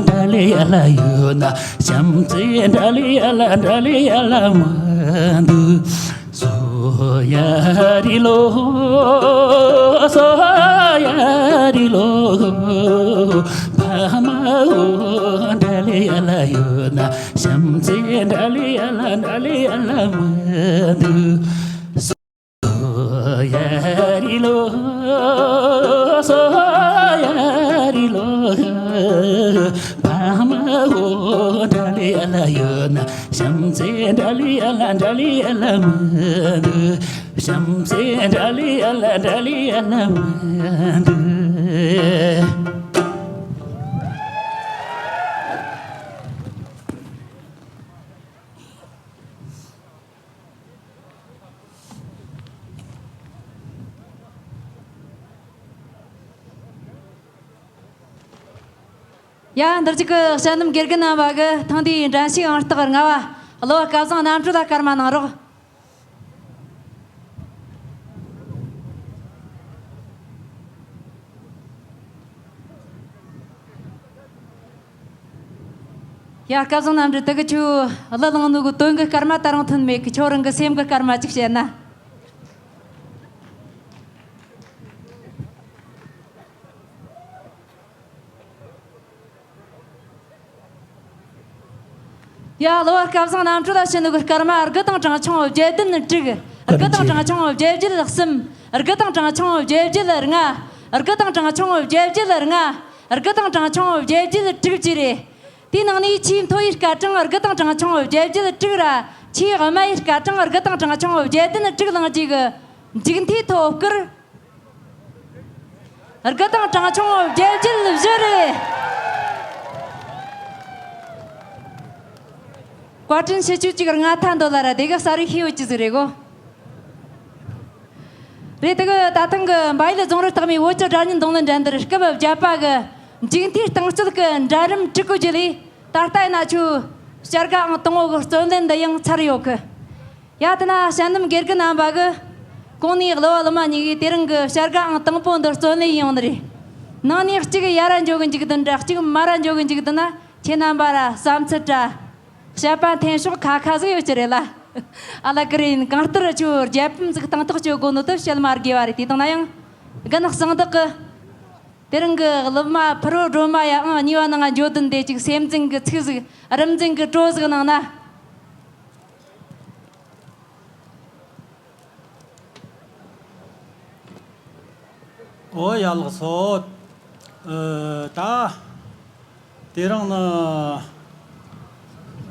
འདྲ་ལེ་ཡ་ལ་ཡོད་ན། བྱམས་བརྩེ་འདྲ་ལེ་ཡ་ལ། འདྲ་ལེ་ཡ་ལ་མི་འདུག་སོ་ཡ་རི་ལོ། སོ་ཡ་རི་ལོ། ཕ་མ་འོ་འདྲ་ལེ་ཡ་ལ་ཡོད་ན། བྱམས་བརྩེ་འདྲ་ལེ་ཡ་ལ། འདྲ་ལེ་ཡ་ལ་མི་འདུག་སོ་ཡ་རི་ལོ། སོ་ཡ་རི་ལོ། ཕ་མ་འོ་འདྲ་ལེ་ཡ་ལ་ཡོད་ན། བྱམས་བརྩེ་འདྲ་ལེ་ཡ་ལ། འདྲ་ལེ་ཡ་ལ་མི་འདུག་བྱམས་བརྩེ་འདྲ་ལེ་ཡ་ལ། འདྲ་ལེ་ཡ་ལ་མི་འདུག་ཡ། འདིར་གཅིག་གི་ཞལ་འདེམས་དགེ་རྒན་རྣམ་པ་གིས་ཐེངས་འདིའི་འགྲན་ཞུགས་ཨང་རྟགས་ལྔ་བ་གླུ་བ་སྐལ་བཟང་རྣམ་གྲོལ་ལ་སྐར་མ་གནང་རོགས། ཡ། སྐལ་བཟང་རྣམ་གྲོལ། དེ་གི་ཁྱོད་གླུ་བླངས་ནོ་གི་དོན་གི་སྐར་མ་ད་རུང་ཐོན་མེད་གི། ཁྱོད་རང་གི་སེམས་གི་སྐར་མ་ཅིག་བཤད་ན། ཡ། གླུ་བ་སྐལ་བཟང་རྣམ་གྲོལ་ལ་བྱིན་ནོ་གི་སྐར་མ་དགུ་དང་གྲངས་ཆུང་བརྒྱད་བདུན་དྲུག་དགུ་དང་གྲངས་ཆུང་བརྒྱད་བརྒྱད་གསུམ། དགུ་དང་གྲངས་ཆུང་བརྒྱད་བརྒྱད་ལྔ། དགུ་དང་གྲངས་ཆུང་བརྒྱད་བརྒྱད་ལྔ། དགུ་དང་གྲངས་ཆུང་བརྒྱད་བརྒྱད་དྲུག་བཅས་རེད། དེའི་ནང་ནས་ཆེས་མཐོ་བའི་སྐར་གྲངས་དགུ་དང་གྲངས་ཆུང་བརྒྱད་བརྒྱད་དྲུག་ར། ཆེས་དམའ་བའི་སྐར་གྲངས་དགུ་དང་གྲངས་ཆུང་བརྒྱད་བདུན་དྲུག་བླངས་རྗེས་ཀྱི་མཇུག་མཐའི་ཐོབ་སྐར། དགུ་དང་གྲངས་ཆུང་བརྒྱད་བརྒྱད་བཞི་རེད། བཀའ་དྲིན་ཆེ། ཁྱོད་ཅིག་ལྔ་ཐ་འདོད་ལ་ར། དེ་ག་ས་རིག་ཤེས་ཡོད་ཀྱི་ཟིག་རེད་གོ། རེད། དེ་གི་ད་ཐེངས་གི་འབའ་ཡུལ་རྫོང་རི་སྟག་མའི་བོད་ཀྱི་སྒྲ་སྙན་རྡུང་ལེན་འགྲན་བསྡུར་སྐབས་བརྒྱད་པ་གི་མཇུག་མཐའི་རྟིང་རྩོད་ཀྱི་འགྲན་རིམ་དྲུག་གི་རྗེས་ལས། ད་ལྟ་ཡིན་ན་ཁྱོད་བྱ་དགའ་ཨང་དང་པོ་གི་རྩོད་ལེན་འདི་ཡང་ཚར་ཡོད་གི། ཡ། དེ་ན་ཞལ་འདེམས་དགེ་རྒན་རྣམ་པ་གིས་གོང་ནས་གླུ་བ་གླུ་མ་གཉིས་ཀྱིས་དེ་རིང་གི་བྱ་དགའ་ཨང་དང་པོ་འདི་རྩོད་ལེན་ཡོང་ནི་རེད། ནང་ནས་གཅིག་ཡར་ར་འཇོག་གི་འཇུག་དོན་འདྲ། གཅིག་མར་ར་འཇོག་གི་འཇུག་དོན་ན། ཁྱེད་རྣམ་པ་ར་བསམ་ཚུལ་འདྲ། བཤད་པ་འཐེན་ཕྱོགས་ཁ་ཁ་ཟིག་ཡོད་ཀྱི་རེད་ལ། ཨ་ལ་ཀི་རེད། གང་ལྟར་ཁྱོད་རྒྱལ་ཕམ་ཟིག་སྟེང་ཐག་གཅོད་དགོས་ནོ་དེ་བཤད་མ་དགོས་པ་རེད། དེ་དང་ན་ཡང་དགུན་གསང་བདག་གི་དེ་རིང་གི་གླུ་མ་ཕུར་བུ་སྒྲོལ་མ་ཡ་ཨང་གཉིས་པ་ནང་འཇོག་དོན་དེ་ཅིག་སེམས་འཛིན་གི་ཚིག་ཟིག་རིམ་འཛིན་གི་བྲོ་ཟིག་གནང་ན། ཨོ་ཡ་ལགས་སོ། ཨ། ད་དེ་རིང་ནི།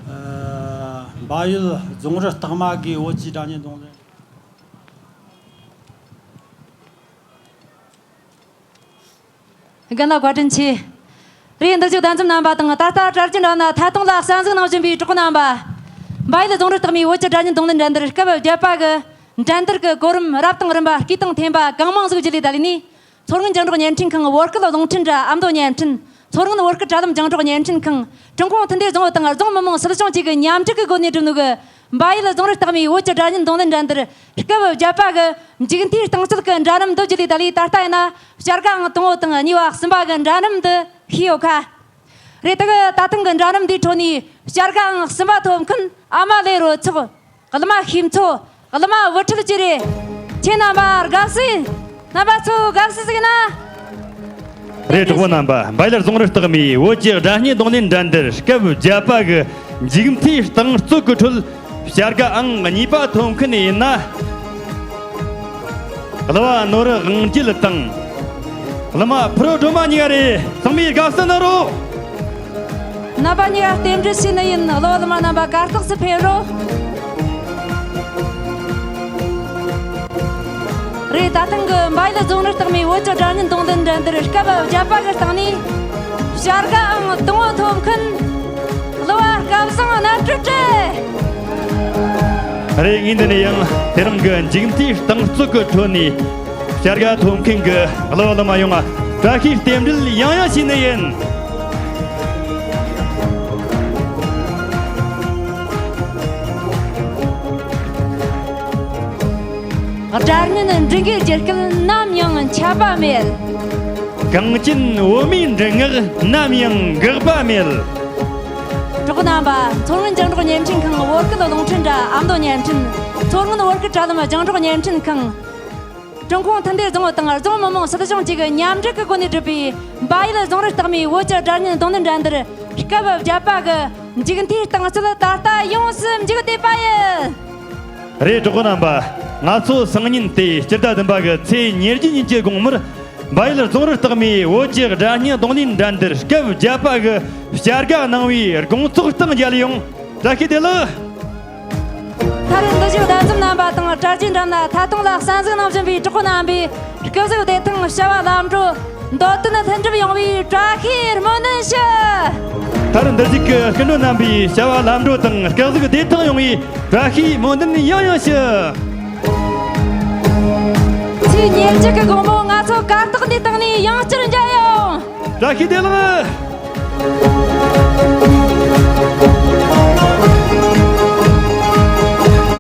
ཨ། འབའ་ཡུལ་རྫོང་རི་སྟག་མ་གི་བོད་ཀྱི་སྒྲ་སྙན་རྡུང་ལེན། རྒན་ལགས་བཀའ་དྲིན་ཆེ། རེད། འདིར་བཞུགས་གདན་འཛོམས་རྣམ་པ་དང་། ད་ལྟ་གྲྭ་རྒྱུན་ར་ན་ཐད་གཏོང་ལ་གསན་གཟིགས་གནང་བཞིན་པའི་གྲོགས་རྣམ་པ། འབའ་ཡུལ་རྫོང་རི་སྟག་མའི་བོད་ཀྱི་སྒྲ་སྙན་རྡུང་ལེན་འགྲན་བསྡུར་སྐབས་བརྒྱད་པ་གི་འགྲན་བསྡུར་གྱི་གོ་རིམ་རབ་དང་རིམ་པ། སྐས་དང་ཐེམ་པ་གང་མང་ཟིག་བརྒྱུད་ལས་ད་ལས་ནས། མཚོ་སྔོན་རྒྱང་སྒྲོག་བརྙན་འཕྲིན་ཁང་བོད་སྐད་རླུང་འཕྲིན་དྲ་ཨ་མདོ་བརྙན་འཕྲིན། མཚོ་སྔོན་བོད་སྐད་དྲ་ལམ་རྒྱང་སྒྲོག་བརྙན་འཕྲིན་ཁང་། ཀྲུང་གུང་མཐུན་སྡེ་རྫོང་དང་རྫོང་མི་དམངས་སྲིད་གཞུང་བཅས་ཀྱི་མཉམ་འབྲེལ་གྱི་སྒོ་ནས་བསྒྲུབས་ནོ་གི་ འབའ་ཡུལ་རྫོང་རི་རྟགས་མའི་བོད་ཀྱི་སྒྲ་སྙན་རྡུང་ལེན་འགྲན་བསྡུར་སྐབས་བརྒྱད་པ་གི་མཇུག་མཐའི་རྟིང་རྩོད་ཀྱི་འདྲ་མཉམ་འདུ་བརྒྱུད་ལས་ད་ལས་ད་ལྟ་ཡིན་ན་བྱ་དགའ་ཨང་དང་པོ་དང་གཉིས་པ་གསུམ་པ་གི་འདྲ་མཉམ་དུ་ཤེས་ཡོད་ཁ། རེད། ད་གི་ད་ཐེངས་གི་འདྲ་མཉམ་འདིའི་ཁྲོད་ནས་བྱ་དགའ་ཨང་གསུམ་པ་ཐོབ་མཁན་ཨ་མ་ལེ་རོ་ཚོགས། གླུ་མ་ཤེས་མཚོ། གླུ་མ་བུ་ཁྲིད་བཅས་རེད། ཁྱེད་རྣམ་པ་དགའ་བསུ་ཡིན། རྣམ་པ་ཚོ་དགའ་བསུ་ཟིག་ན། རེད། གྲོགས་པོ་རྣམ་པ། འབའ་ཡུལ་རྫོང་རི་རྟགས་མའི་བོད་ཀྱི་སྒྲ་སྙན་རྡུང་ལེན་འགྲན་བསྡུར་སྐབས་བརྒྱད་པ་གི་མཇུག་མཐའི་རྟིང་རྩོད་ཀྱི་ཁྲོད་བྱ་དགའ་ཨང་གཉིས་པ་ཐོབ་མཁན་ཡིན་ན། གླུ་བ་ནོར་དབང་རྒྱལ་དང་། གླུ་མ་ཕུར་སྒྲོལ་མ་གཉིས་ཀ་རེད། ཚང་མས་དགའ་བསུ་གནང་རོགས། རྣམ་པ་གཉིས་ཀ་རྟེན་འབྲེལ་བྱས་ནི་ཡིན། གླུ་བ་གླུ་མ་རྣམ་པ་གར་སྟེགས་སུ་ཕེབས་རོགས། རེད། ད་ཐེངས་ཀྱི་འབའ་ཡུལ་རྫོང་རི་རྟགས་མའི་བོད་ཀྱི་སྒྲ་སྙན་རྡུང་ལེན་འགྲན་བསྡུར་སྐབས་བརྒྱད་པ་གི་སྟེང་ནས་བྱ་དགའ་ཨང་དང་པོ་ཐོབ་མཁན་གླུ་བ་སྐལ་བཟང་རྣམ་གྲོལ་བཀྲ། རེད། ངས་འདི་ནས་ཡང་དེ་རིང་གི་མཇུག་མཐའི་རྟིང་རྩོད་ཀྱི་ཁྲོད་ནས་བྱ་དགའ་ཐོབ་མཁན་གྱི་གླུ་བ་གླུ་མ་ཡོངས་བཀྲ་ཤིས་རྟེན་འབྲེལ་ཡང་ཡང་ཞུས་ནི་ཡིན། སྒྲ་སྙན་འབྲི་གུའི་རྒྱུད་སྐུད་ནམ་ཡང་འཆད་པ་མེད། གངས་ཅན་བོད་མིའི་མགྲིན་ངག་ནམ་ཡང་འགག་པ་མེད། གྲོགས་རྣམ་པ། མཚོ་སྔོན་རྒྱང་སྒྲོག་བརྙན་འཕྲིན་ཁང་བོད་སྐད་རླུང་འཕྲིན་དྲ་ཨ་མདོ་བརྙན་འཕྲིན། མཚོ་སྔོན་བོད་སྐད་དྲ་ལམ་རྒྱང་སྒྲོག་བརྙན་འཕྲིན་ཁང་། ཀྲུང་གུང་མཐུན་སྡེ་རྫོང་དང་རྫོང་མི་དམངས་སྲིད་གཞུང་བཅས་ཀྱི་མཉམ་འབྲེལ་གྱི་སྒོ་ནས་བསྒྲུབས་པའི་འབའ་ཡུལ་རྫོང་རི་རྟགས་མའི་བོད་ཀྱི་སྒྲ་སྙན་རྡུང་ལེན་འགྲན་བསྡུར་སྐབས་བརྒྱད་པ་གི་མཇུག་མཐའི་རྟིང་རྩོད་ད་ལྟ་ཡོངས་སུ་མཇུག་བསྡུས་པ་ཡིན། རེད། གྲོགས་པོ་རྣམ་པ། ང་ཚོ་སང་ཉིན་ཏེ་སྤྱི་ཟླ་བདུན་པ་གི་ཚེས་ཉེར་བརྒྱད་ཉིན་གྱི་དགོང་མོར་འབའ་ཡུལ་རྫོང་རི་རྟགས་མའི་བོད་ཀྱི་སྒྲ་སྙན་རྡུང་ལེན་འགྲན་བསྡུར་སྐབས་བརྒྱད་པ་གི་བྱ་དགའ་གནང་བའི་དགོང་ཚོགས་སྟེང་མཇལ་ཡོང་། བཀྲ་ཤིས་བདེ་ལེགས། མཐར་འདུ་བཞུགས་གདན་འཛོམས་རྣམ་པ་དང་གྲྭ་རྒྱུན་འགྲམ་ན་ཐད་གཏོང་ལ་གསན་གཟིགས་གནང་བཞིན་པའི་གྲོགས་པོ་རྣམ་པས་སྐུ་གཟུགས་བདེ་ཐང་བྱ་བ་ལམ་འགྲོ། འདོད་དོན་མཐུན་འགྲུབ་ཡོང་བའི་བཀྲ་ཤིས་སྨོན་འདུན་ཞུ། མཐར་འདིར་བཞུགས་ཀྱི་སྐུ་མགྲོན་རྣམ་པས་བྱ་བ་ལམ་འགྲོ་དང་སྐུ་གཟུགས་བདེ་ཐང་ཡོང་བའི་བཀྲ་ཤིས་སྨོན་འདུན་ཡང་ཡང་ཞུ། ཚེས་ཉེར་གཅིག་གི་དགོང་མོ་ང་ཚོ་གར་སྟེགས་འདིའི་སྟེང་ནས་ཡང་བསྐྱར་མཇལ་ཡོང་། བཀྲ་ཤིས་བདེ་ལེགས།